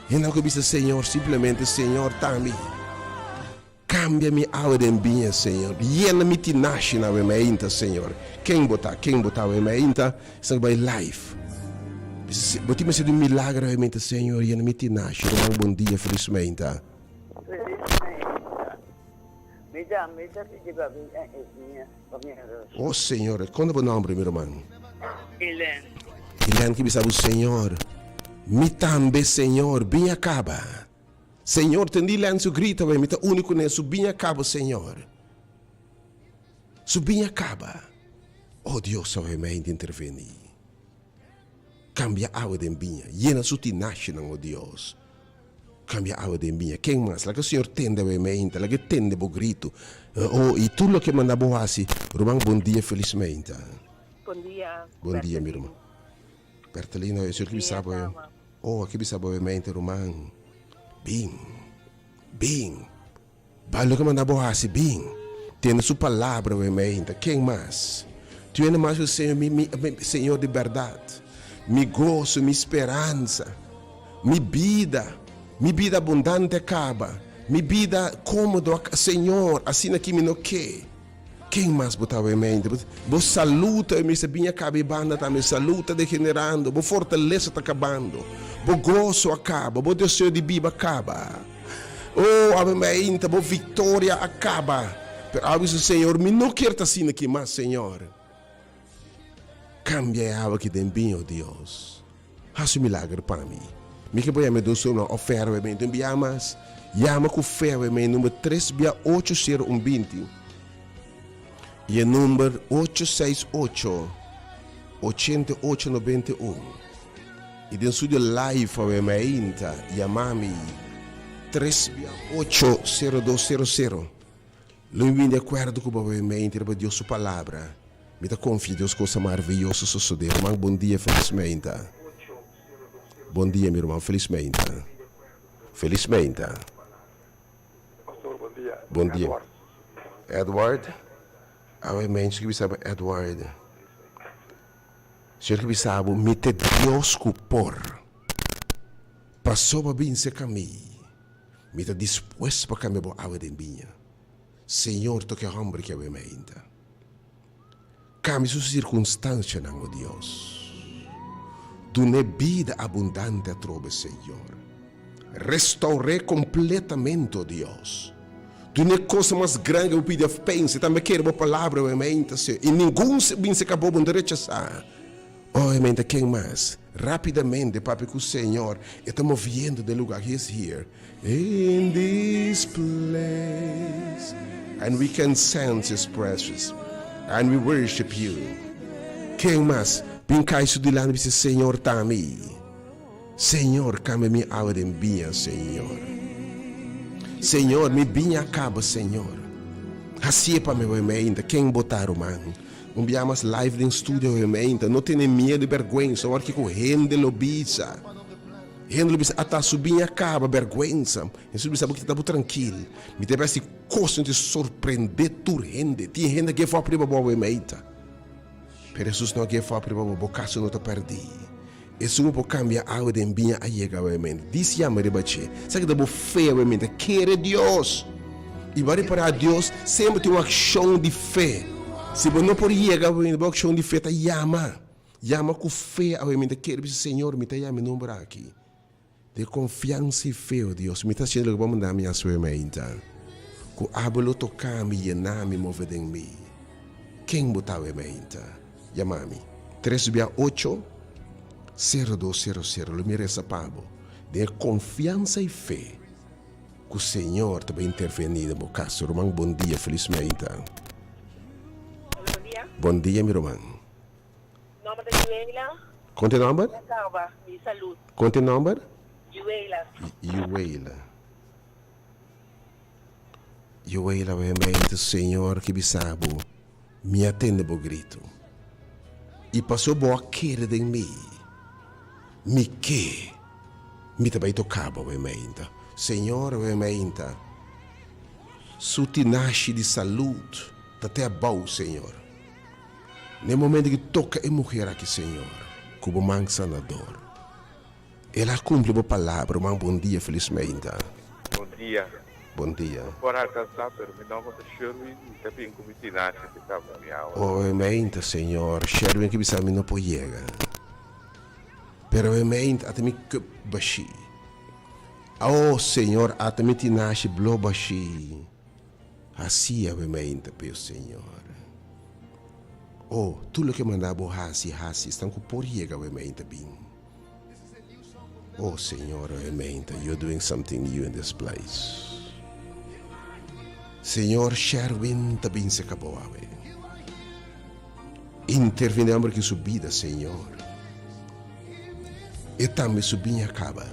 A: Hendenan ku bisa Señor simplemente Señor ta mi. Cambia mi awe den biña, Señor. Yena mi tinashi na awe mainta, Señor. Ken bo ta? Ken bo ta awe mainta? Esnan ku bai live. Bisa, bo tin mester di un milagro awe mainta, Señor. Yena mi tinashi. Ruman, bon dia. Feliz mainta.
E: Feliz mainta. Mi ta, mi ta pidi pa mi e biña pa mi aros.
A: Oh, Señor. Kon ta bo nomber, mi ruman?
E: Elen.
A: Elen ki bisa bo, Señor, mi tambe, Señor. Biña caba. Señor, tendí len su grito, mi ta uni kuné, su biña kaba, Señor. Su biña kaba. Oh Dios, awe mente intervení. Kambia awa den biña, yena su tinashinan, oh Dios. Kambia awa den biña. Ken mas? Laga Señor tende awe mente, laga e tende bo grito. Oh, i tur loke manda bo hasi. Ruman, bon dia, felis mente.
F: Bon dia.
A: Bon dia, mi ruman. Bertolino, e Señor ki bisa bo. Oh, aki bisa bo mente, ruman. Bin. Bin. Bai loke manda bo hasi, bin. Tende su palabra, we mente. Ken mas? Tiene mas ku Señor, mi, mi, mi, Señor di bèrdat. Mi goso, mi speransa, mi bida, mi bida abundante a kaba. Mi bida kómodo a, Señor, asina ki mi no ke. Ken mas bo ta awe mente? Bo salú ta mester bin a kaba e banda tambe. Salú ta degenerando, bo fortalesa ta kabando, bo goso a kaba, bo deseo di biba a kaba. Oh, awe mainta bo viktoria a kaba. Pero awe bisa, Señor, mi no kier ta asina aki mas, Señor. Kambia e awa aki den biña, oh Dios. Hasi un milager pa mi. Mi ke por yama e dos number of fe awe mente. Un bia mas, yama ku fe awe mente number tres bia ocho sero un binti i e number ocho seis ocho ochenta i ocho nobenta i un. I den studio live awe mainta yama mi tres bia ocho sero dos sero sero. Lo mi bin di akuerdo ku bo awe mente riba Dios su palabra. Mi ta konfia Dios kosa maravioso sosodé. Ruman bon dia felis meinta. Bon dia mi ruman felis meinta. Felis meinta.
F: Pastor bon dia.
A: Bon dia. Edward. Awe mente ki bisa bo Edward. Señor ki bisa bo mi ta Dios ku por. Pasobra bin serka mi. Mi ta dispuesto pa kambia bo awa den biña. Señor toka e hòmber ki awe mainta. Kambia su sirkunstansianan, o Dios. Dun'é bida abundante atrobe, Señor. Restour'é kompletamente, o Dios. Dun'é kosa mas grandi ku bo pidi òf pensa. E tambe kere bo palabra awe mainta, Señor. I ningun binse ka bo, bo no ta rechasá. O mainta, ken mas? Rapidamente papia cu Señor, e ta moviendo den lugar, He is here in this place and we can sense His presence and we worship You. Ken mas bin cay su dilanti bisa Señor ta mi, Señor cambia mi awa den biña, Señor. Señor mi biña a caba, Señor. Hacié pa mi hoy ainda, ken bo ta ruman? Un bia mas live den studio gemeente no tene miedo y berguensa ora kico hende lo bisa hende lo bisa ata su biña a caba berguensa Jesus bisa bo kita bo trankil mi ta haci cosnan cu ta sorprende tur hende tin hende a give up riba bo gemeente pero Jesus no a give up riba bo bo caso no ta perdi esun bo por cambia awe den biña a yega gemeente dis yama riba dje sa kita bo fe gemeente kere Dios. I bo a repará Dios semper tin un akshon di fe. Si bo no por yega awe, bo akshon di fe ta yama. Yama ku fe awe, mi ta kere bisa, Señor, mi ta yama e nomber aki. Den konfiansa i fe, o Dios, mi ta hasiendo loke bo a manda mi hasi awe mainta. Ku abo lo toka mi, yena mi, move den mi. Ken bo ta awe mainta? Yama mi. Tres bia ocho, sero dos sero sero. Lo mi resa pa bo. Den konfiansa i fe. Ku Señor ta bai intervení den bo kaso. Ruman bon dia felis meinta.
G: Hola bon dia.
A: Bon dia mi ruman.
G: Nomber ta Yuela.
A: Kon te nomber?
G: Mi a kaba mi salud.
A: Kon te nomber?
G: Yuela.
A: Yuela. Yuela wei meinta Señor ki bisa bo mi a tende bo grito i paso bo a kere den mi. Mi ke mi ta bai toka bo awe mainta. Señor awe mainta su tinashi di salud ta te abou Señor. Na e momento ki toka e muher aki Señor ku bo man sanador. El a cumpli bo palabra man bon dia feliz mainta.
F: Bon dia.
A: Bon dia.
F: No por alcansa pero mi nomber ta Sherwin mi ta bin cu mi tinashi te cambia mi awa.
A: Oe mainta Señor Sherwin ki bisa mi no por yega. Pero e meint ata mi cup bashí. Oh, Señor, ata mi tinashi blo bashí. Haci awe meint p'e, Señor. Oh, tur loke manda bo haci, haci. Esnan cu por yega awe meint a bin. Oh, Señor, awe meint, you're doing something new in this place. Señor, Sherwin ta bin seca bo awe. Intervene homber ki su bida, Señor. E tambe su biña caba.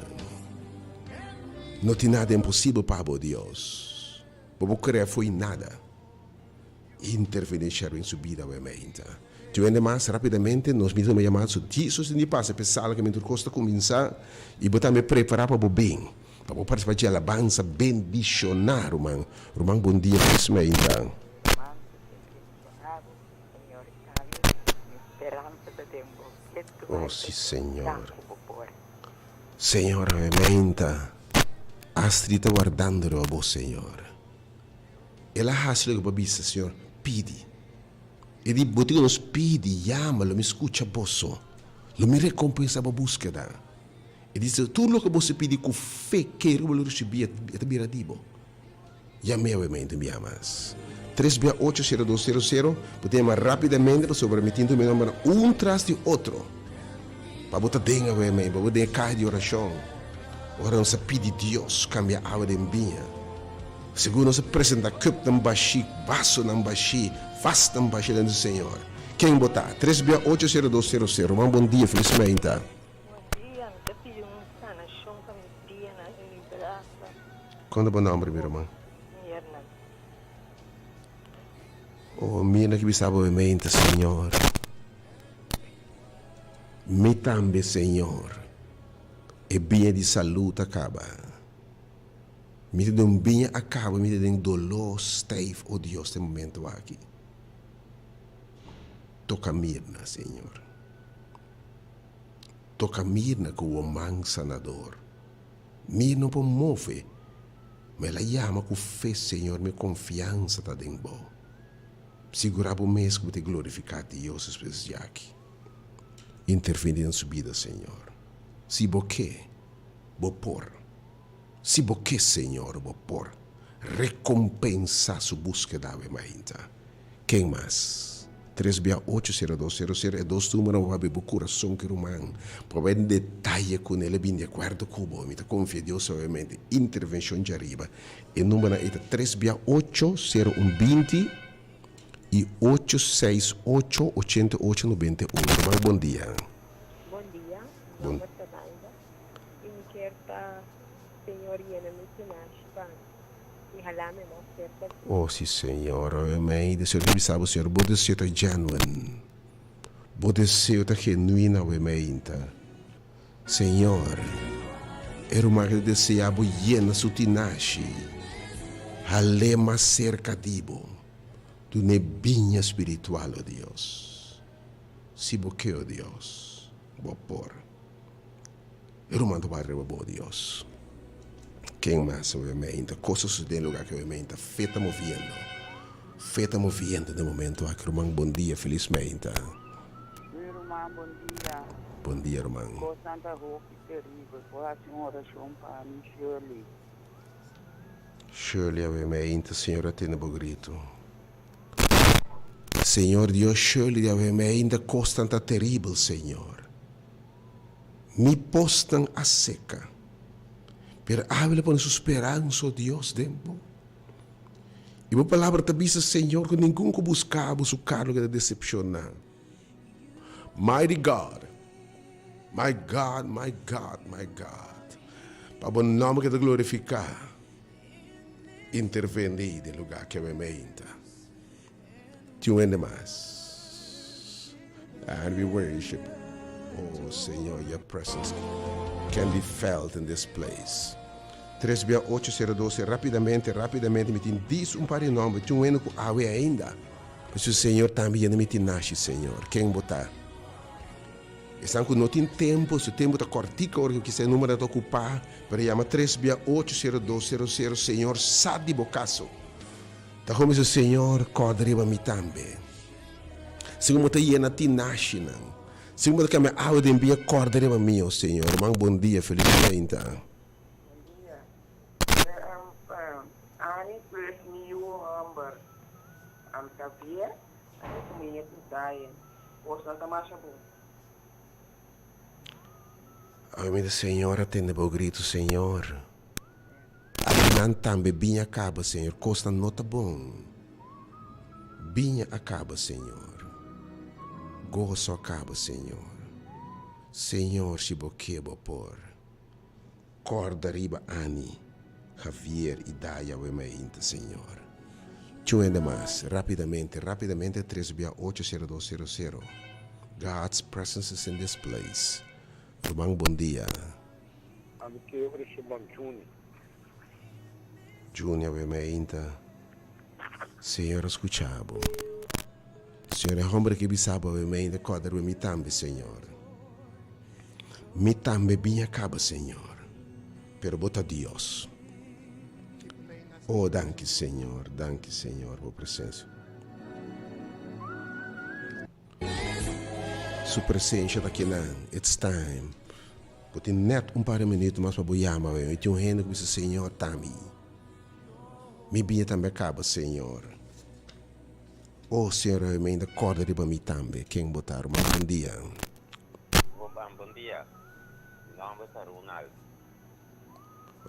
A: No tin nada imposibel pa bo, Dios. Bo por crea fo'i nada. Intervene Sherwin su bida awe meinta. Tin hende mas rapidamente nos mismo yama su Jesus tin di pasa p'e sala caminda tur cos ta cuminsa y bo tambe prepara pa bo bin pa bo participa dje alabanza bendiciona ruman. Ruman bon dia feliz meinta.
E: Ruman ta sinti Abo, Señor, sabi, mi speransa ta den bo. Ke tu
A: Oh,
E: bai
A: sí,
E: ta
A: Señor.
E: ku bo por.
A: Señor, menta. Astrid ta wardando riba bo, Señor. El a hasi loke bo a bisa, Señor, pidi. E di, Bo tin ku nos pidi, yama, lo mi skucha boso. Lo mi rekompensa bo búskeda. E di, Tur loke boso pidi ku fe, kere ku bo lo risibí, e ta bira di bo. Yam'é awe mente un bia mas. Tres bia ocho sero dos sero sero, bo ta yama rapidamente pasobra mi tin tur mi nombernan un tras di otro. Pa bo ta den awe mei, pa bo den e kaha di orashon. Ora nos a pidi Dios kambia awa den biña, segun nos a presenta cupnan bashí, vasonan bashí, vasnan bashí delante di Señor. Ken bo ta? Tres bia ocho sero dos sero sero. Ruman bon dia, felis meinta.
G: Bon dia, mi ta pidi un sanashon pa mi pianan i mi brasa.
A: Kon ta bo nomber mi ruman?
G: Mierna.
A: Oh, mira ki bisa bo mente, Señor. Mi tambe, Señor. E biña di salud a caba. Mi ta den un biña a caba, mi ta den dolor stijf, oh Dios, den momento aki. Toca Mirna, Señor. Toca Mirna cu bo man sanador. Mi no por move, ma el a yama cu fe, Señor, mi confiansa ta den bo. Sigura bo mes cu bo ta glorifica Dios despues djaki. Interveni den su bida, Señor. Si bo ke, bo por. Si bo ke, Señor, bo por recompensa su buskeda awe mainta. Ken mas? Tres bia ocho sero dos sero sero e dos numero bo habri bo kurason ki ruman por bai den detaye ku nel e bin di akuerdo ku bo. Mi ta konfia Dios obviamente intervenshon djariba. E numbernan ei ta tres bia ocho sero un binti i ocho seis ocho ochenta i ocho nobenta i un. Ruman bon dia.
G: Bon dia, mi
A: Bon.
G: nomber ta Daida i mi kier pa Señor yena mi tinashi pa mi. I hala mi mas cerca di.
A: Oh si Señor, oe mei deseo di bisa bo Señor, bo deseo ta genuine, bo deseo ta genuino awe meinta. Señor, e ruman ke ta desea bo yena su tinashi, hal'é mas cerca di bo, dun'é biña spiritual, oh Dios. Si bo ke, oh Dios, bo por. E ruman ta wak riba bo, Dios. Ken mas obviamente? Kos a sucede den lugar ki obviamente fe ta moviendo. Fe ta moviendo den momento aki. Ruman bon dia, felis meinta.
E: Mi ruman bon dia.
A: Bon dia ruman.
E: Kosnan ta hopi teribel. Por hasi un orashon pa mi Shirley.
A: Shirley awe meinta Señor a tende bo grito. Señor Dios Shirley awe meinta kosnan ta teribel Señor. Mi posnan a seca. Pero awe lo pone su speransa, oh Dios, den bo. I bo palabra ta bisa, Señor, cu ningun cu busca bo su cara lo keda decepciona. Mighty God, my God, my God, my God, pa bo nomber keda glorifica, interveni den lugar cu awe meinta. Tin un hende mas. And we worship. Oh Señor, your presence can be felt in this place. Tres bia ocho sero doce, rapidamente, rapidamente, mi tin dis un par di nomber, tin un hende ku awe ainda. Pasobra Señor tambe yena mi tin nashi, Señor. Ken bo ta? Esnan ku no tin tempo, su tempo ta kòrtiko ora ku kisa e numero ta okupá, pero yama tres bia ocho sero dos sero sero, Señor sa di bo kaso. Ta komo su Señor kòrda riba mi tambe. Segun bo ta yena tinashinan, segun bo ta kambia awa den bia, kòrda riba mi, o Señor. Ruman, bon dia, felis mainta.
E: Bon dia. Ani plus mi yu hòmber Xavier, ami ku mi nietu Zion. Kosnan ta masha bon.
A: Awe mi ta, Señor, atende bo gritu, Señor. Nan tambe biña kaba, Señor. Kosnan no ta bon. Biña a kaba, Señor. Goso a kaba, Señor. Señor, si Bo ke, Bo por. Kòrda riba Anny, Javier i Daya awe mainta, Señor. Txeu hende mas. Rapidamente, rapidamente, tres bia ocho sero dos sero sero. God's presence is in this place. Ruman, bon dia.
F: Ami ke ora shuman Juni.
A: Juni awe meinta. Señor a scucha bo. Señor e homber ke bisa bo awe meinta corda riba mi tambe Señor. Mi tambe bin a caba Señor. Pero bo ta Dios. Oh danki Señor, danki Señor bo presencia. Su presencia ta kinan. It's time. Bo tin net un par di minuto mas pa bo yama awe. Mi tin un hende ku bisa, Señor, ta mi. Mi biña tambe a kaba, Señor. Oh, Señor, awe mi ainda kòrda riba mi tambe. Ken bo ta, ruman? Bon dia.
H: Bon, bon dia. Mi nòmber ta Ronald.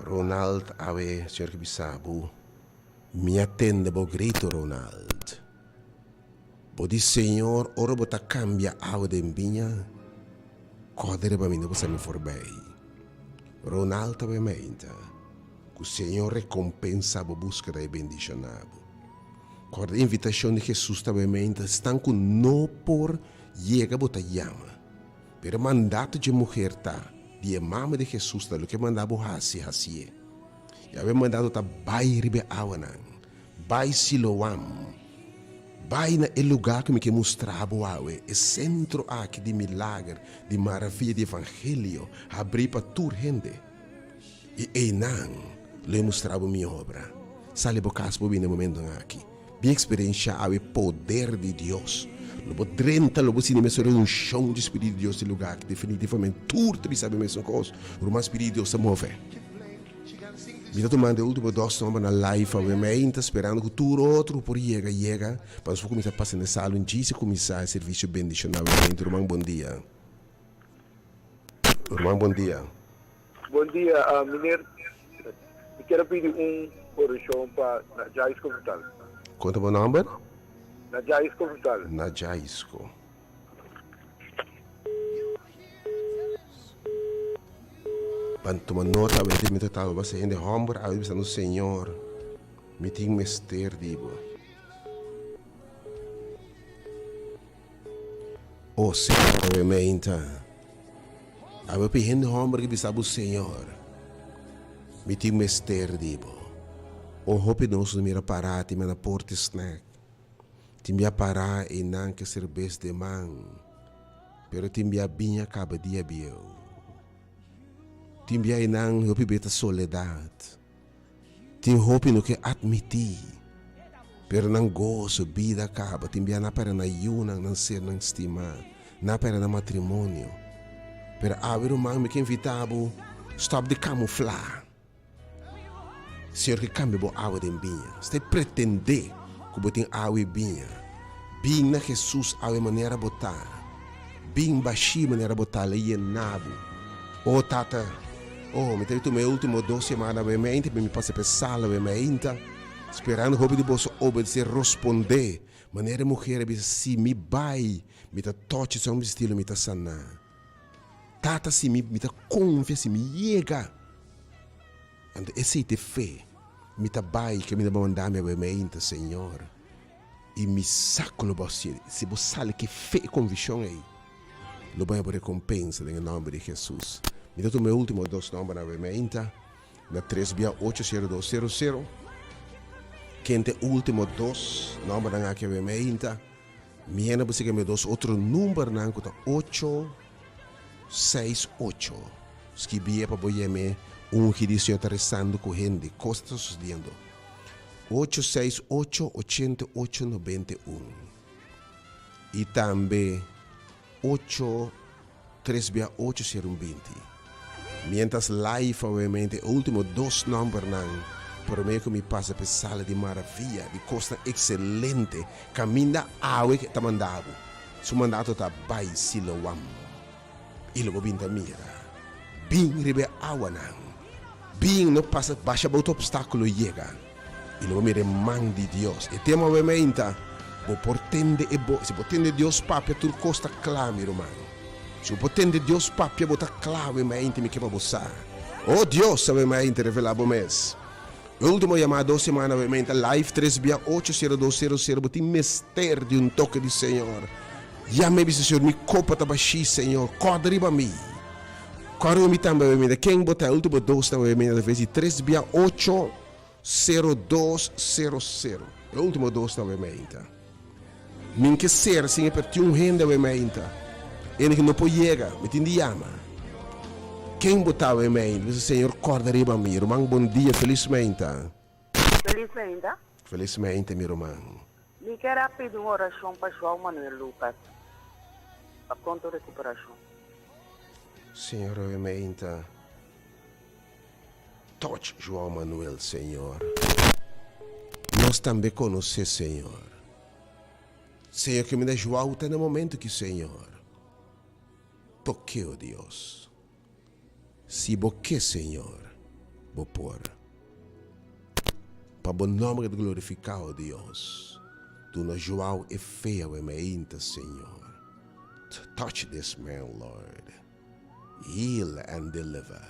A: Ronald, awe, Señor ke bisa bo, Mi a tende bo grito, Ronald. Bo di, Señor, ora bo ta cambia awa den biña, corda riba mi, no pasa mi forbij. Ronald ta meinta cu Señor recompensa bo busqueda y bendiciona bo. Kòrda invitashon di Hesus ta bai meinta esnan ku no por yega bo ta yama. Pero e mandato dje muher ta, di e mama di Hesus ta, loke manda bo hasi, hasié. Yahweh mandato ta bai riba e awanan, bai Siloam, bai na e lugá ku mi ke mustra bo awe, e sentro aki di milager, di maravia di evangelio, habrí pa tur hende. I einan lo e mustra bo mi obra. Sali bo kas bo bini e momentonan aki. Bin eksperenshá awe poder di Dios. Lo bo drenta, lo bo sinti mesun reunshon di Spiritu di Dios den lugá aki. Definitivamente tur ta bisa bo e mesun kos. Ruman Spiritu di Dios ta move. Mi ta tumando e ultimo dos nombernan live awe. Mi ainda ta sperando ku tur otro por yega yega pa nos por kuminsá pasa den sal un djis i kuminsá e servisio bendishoná awe. Ruman bon dia. Ruman bon dia.
F: Bon dia meneer, mi kier a pidi un orashon pa Najaisco Vital.
A: Kon ta bo nomber?
F: Najaisco Vital.
A: Najaisco. Ban tuma nota awe di mi ta taba basa hende homber awe bisando Señor mi tin mester di bo. O Señor awe meinta. Awe pi hende homber ki bisa bo Señor mi tin mester di bo. O hopi nos no mira para tin manda porte snack. Tin bia para einan ke serbes den man pero tin bia biña kaba dia bieu. Tin bia einan hopi beta soledad. Tin hopi no ke atmití, pero nan goso, bida kaba. Tin bia na pera nan yunan, nan sernan stimá, na pera nan matrimonio. Pero awe ruman mi ke invitá bo stòp di kamuflá. Señor ke kambia bo awa den biña. Stay pretendé ku bo tin awa i biña. Bin na Hesus awe manera bo ta. Bin bashí manera bo ta, lo yená bo. O Tata, oh, mi ta tuma e ultimo dos semana awe meinta, mi pasa pa e sala awe meinta, sperando hopi di boso obedesé, rospondé, manera e muher a bisa, Si mi bai, mi ta tochi su bisti lo mi ta saná. Tata, si mi, mi ta konfia, si mi yega, anto esei ta e fe, mi ta bai, ke mi ta manda mi awe meinta, Señor. I mi sa ku lo bo hasié. Si bo sali ku e fe i konvikshon ei, lo bo haña bo rekompensa den e nòmber di Hesus. Mi ta tuma e último dos nòmbernan awe meinta, na tres bia ocho sero dos sero sero. Ken ta e último dos nòmbernan aki awe meinta? Mi hende bo sigui mi dos otro numbernan ku ta ocho seis ocho. Skibié pa bo yam'é ungi di Señor ta resando ku hende. Kos ta sosediendo. Ocho seis ocho ochenta ocho nobenta i un i tambe ocho tres bia ocho sero un binti. Mientras live obviamente e ultimo dos numbernan prome ku mi pasa pa e sala di maravia di kosnan ekselente kaminda awe ta manda bo. Su mandato ta bai Siloam. I lo bo bin ta mira. Bin riba e awanan. Bin no pasa basha bo tur obstáculo yega. I lo bo mira e man di Dios. E tema awe meinta, Bo por tende e bo. Si bo tende Dios papia tur kos ta kla, mi ruman. Si bo por tende Dios papia bo ta kla awe meinta mi ke pa bo sa. O Dios awe meinta revela bo mes. E ultimo yamada dos semana awe meinta live tres bia ocho sero dos sero sero bo tin mester di un toke di Señor. Yam'e bisa Señor mi kopa ta bashí Señor kòrda riba mi kòrda riba mi tambe awe meinta ken bo ta e ultimo dos ta awe meinta ta vezi tres bia ocho sero dos sero sero e ultimo dos ta awe meinta min ke ser sin e perti un hende awe meinta ene ke no por yega mi tin di yama ken bo ta awe meinta bisa Señor kòrda riba mi ruman bon dia felis meinta.
E: Felis meinta.
A: Felis meinta mi ruman.
E: Mi kier a pidi un orashon pa Joao Manuel Lucas pa pronto rekuperashon.
A: Señor awe meinta touch Joao Manuel Señor nos tambe conoce Señor Señor ke mi da Joao ta na momento ki Señor tokeo Dios. Si bo ke, Señor, bo por. Pa bo nomber ta glorifiká, o Dios. Duna Joao e fe awe meinta, Señor. Touch this man, Lord. Heal and deliver.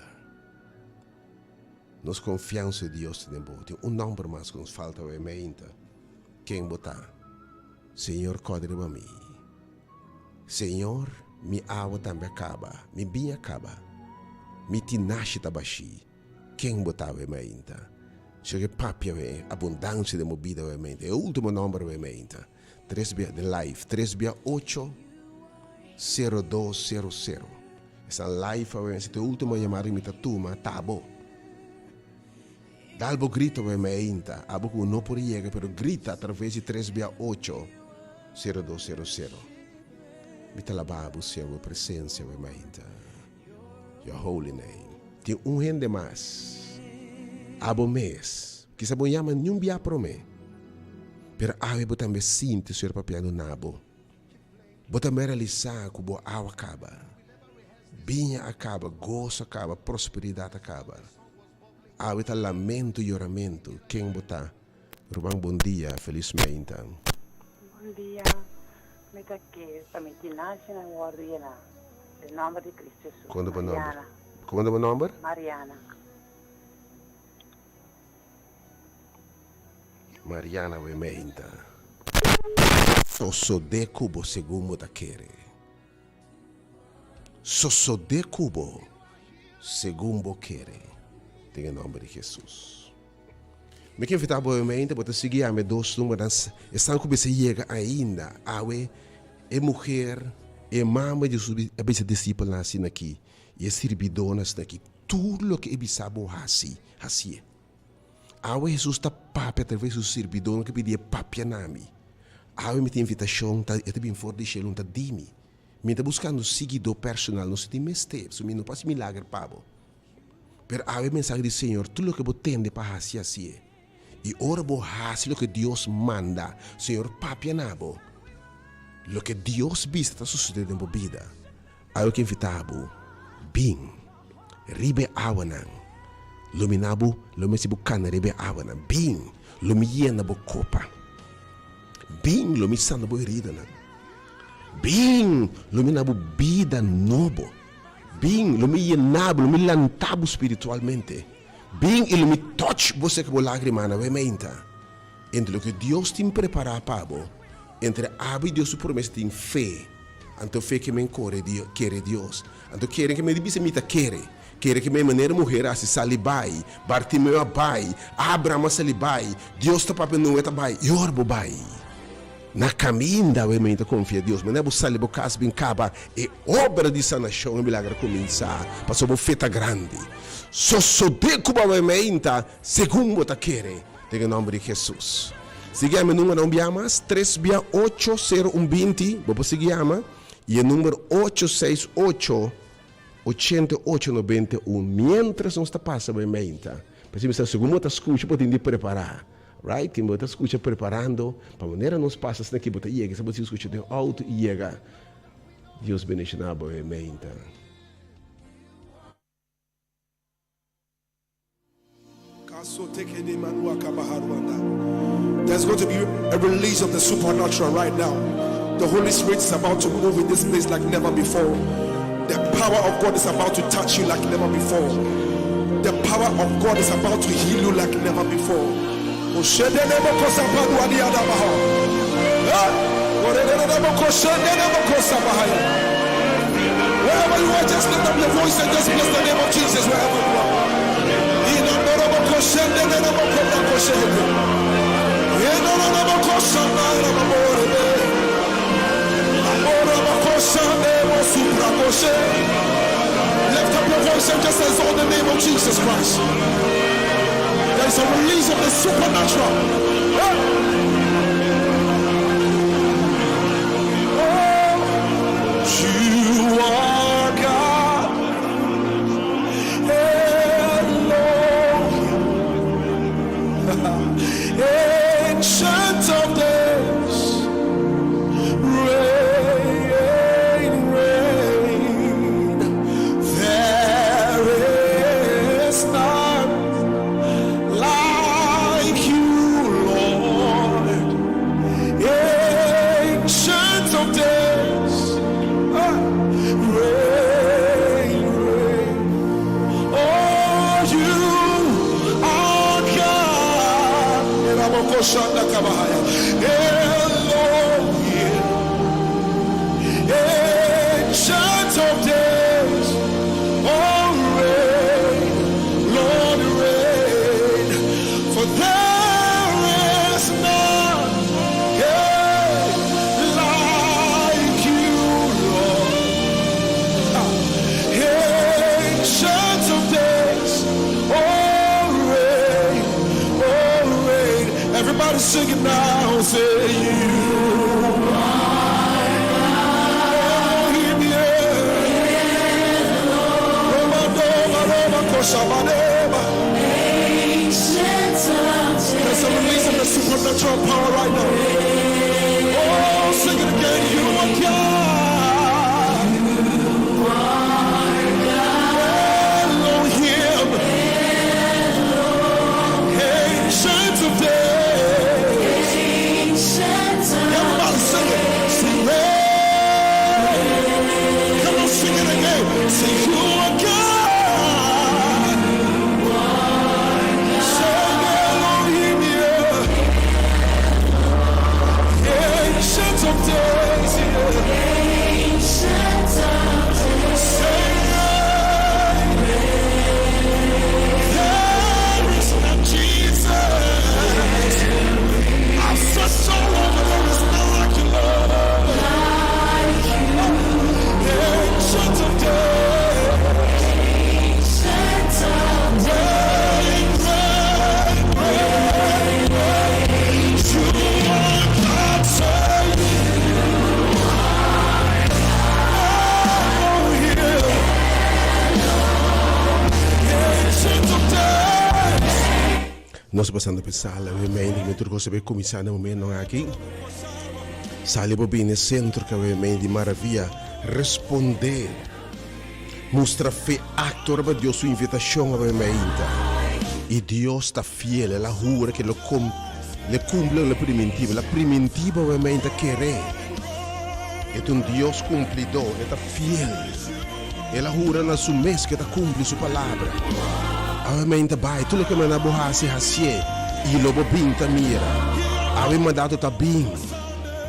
A: Nos konfiansa, Dios, ta den bo. Tin un nomber mas ku nos falta awe meinta. Ken bo ta? Señor kòrda riba mi. Señor, mi awa tambe a kaba, mi biña a kaba, mi tinashi ta bashí. Ken bo ta awe mainta? Señor ke papia awe abundansia den bo bida awe mainta. E ultimo nòmber awe mainta. Tres bia den live, tres bia ocho, sero dos, sero sero. Esnan live awe, si ta e ultimo yamada ku mi ta tuma, ta bo. Dal bo grito awe mainta, abo ku no por yega pero grita atraves di tres bia ocho, sero dos, sero sero. Mi ta laba bo, Señor, bo presensia awe mainta. Your holy name. Tin un hende mas. Abo mes. Kisa bo yama niun bia prome. Pero awe bo tambe sinti Señor papiando na bo. Bo tambe realisa ku bo awa kaba. Biña a kaba, goso a kaba, prosperidat a kaba. Awe ta lamento i yoramentu. Ken bo ta? Ruman bon dia, felis meinta.
I: Bon dia, mi ta ke pa mi tinashi nan wòrdu yená den nòmber di Kristu Hesus.
A: Kon ta bo nòmber?
I: Mariana.
A: Kon ta bo nòmber?
I: Mariana.
A: Mariana we meinta. Sosodé ku bo segun bo ta kere. Sosodé ku bo segun bo kere. Den e nòmber di Hesus. Mi ke invitá bo mente bo ta sigui yama e dos numbernan esnan ku mester yega ainda awe e muher e mama di Jesus a bisa disipelnan asina aki i e sirbidónan asina aki tur loke e bisa bo hasi hasié awe Jesus ta papia atraves di su sirbidónan ku pidi e papia na mi awe mi tin invitashon ta e ta bin for di shelu ta di mi mi ta buskando siguidó personal no si tin mester pasobra mi no por hasi milager pa bo. Pero awe mensahe di Señor, tur loke bo tende pa hasi, hasié. I ora bo hasi loke Dios manda, Señor papia na bo. Loke Dios bisa ta sosodé den bo bida. Awe ke invitá bo, bin riba e awanan. Lo mi na bo, lo mi hasi bo kana riba e awanan. Bin, lo mi yena bo kopa. Bin, lo mi sana bo heridanan. Bin, lo mi na bo bida nobo. Bin, lo mi yena bo, lo mi lanta bo spiritualmente. Bin i lo mi touch bo seka bo lagrimanan wei meinta. Entre loke Dios tin prepara pa bo, entre abo i Dios su promesa tin fe. Anto fe ke men kore Dios, kere Dios. Anto kere ke men di bisa mi ta kere. Kere ke men manera muher a hasi sali bai, Bartimeo a bai, Abraham a sali bai, Dios ta papia Noe ta bai, i ora bo bai. Na kaminda awe mi ta konfia Dios. Manera bo sali bo kas bin kaba e obra di sanashon e milager a kuminsá, pasobra bo fe ta grandi. Sosodé ku bo awe meinta segun bo ta kere, den e nòmber di Hesus. Sigui yama e numbernan un bia mas, tres bia ocho sero un binti, bo por sigui yama, i e number ocho seis ocho, ochenta i ocho nobenta i un, miéntras nos ta pasa bo e meinta. Pasobra mi sa segun bo ta skucha bo tin di prepará. Right? Ken bo ta skucha preparando pa manera nos pasa asina ki bo ta yega, sa bo sigui skucha den auto i yega. Dios bendiciona bo e meinta.
D: There's going to be a release of the supernatural right now. The Holy Spirit is about to move in this place like never before. The power of God is about to touch you like never before. The power of God is about to heal you like never before. Wherever you are, just lift up your voice and just bless the name of Jesus wherever you are. Lift up your voice and just exalt the name of Jesus Christ. There is a release of the supernatural. Oh, you are God. Elohim. Ancient of days. Reign, reign. There is none like you, Lord. Everybody sing it now. Say you are Elohim, yeah. Roma, Roma, Roma, Koshabaneba. There's a release of the supernatural power right now. Oh, sing it again. You are God. Elohim. Ancient of days. Everybody sing it. Sing it. Come on, sing it again. Say you are God. Say Elohim, yeah. Ancient of days, yeah. Say there is none Jesus. I've searched all over, there is none like you, Lord. Ancient of days. Reign, reign, reign, reign. You are God, say Elohim. Ancient of days.
A: Nos pasando pa sala, obviamente, mi tur kos ta kuminsá na momento aki. Sali pa bin sentro ku obviamente di maravia respondé. Mustra fe akto pa Dios su invitashon obviamente. I Dios ta fiel, el a hura ku lo kum, lo kumpli el a primintí, el a primintí obviamente kere. E ta un Dios kumplidó, e ta fiel. El a hura na su mes ku e ta kumpli su palabra. Obviamente bai, tur loke manda bo hasi hasié i lo bo bin ta mira. Awe mandato ta bin.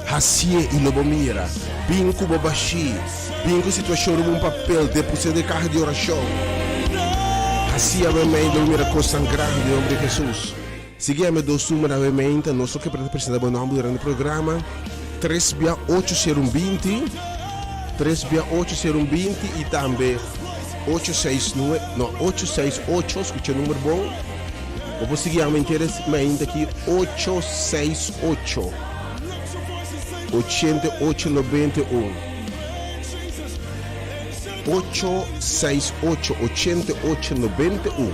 A: Hasié i lo bo mira. Bin ku bo bashí. Bin ku situashon riba un papel, depositá den kaha di orashon. Hasié obviamente lo mira kos tan grandi den nòmber di Hesus. Sigui yama dos number obviamente, nos lo ke presentá bo nòmber durante e programa. 3 bia 8 0 20, 3 bia 8 0 20 i tambe 869, no, 868, skucha e number bon. Bo por sigui yama interes mainta aki 868 88 91. 868 88 91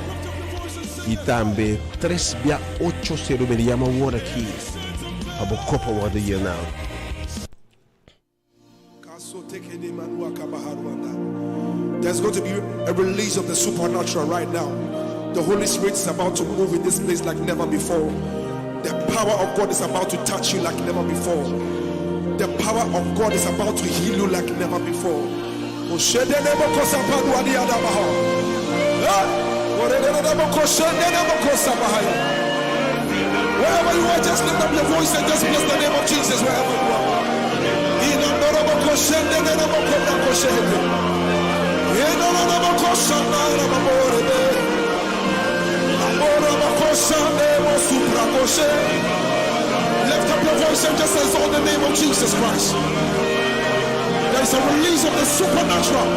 A: i tambe 3 bia 8 0 20. Yama awor aki pa bo kopa wòrdu yená.
D: There's going to be a release of the supernatural right now. The Holy Spirit is about to move in this place like never before. The power of God is about to touch you like never before. The power of God is about to heal you like never before. Wherever you are, just lift up your voice and just bless the name of Jesus wherever you are. Lift up your voice and just exalt the name of Jesus Christ. There is a release of the supernatural.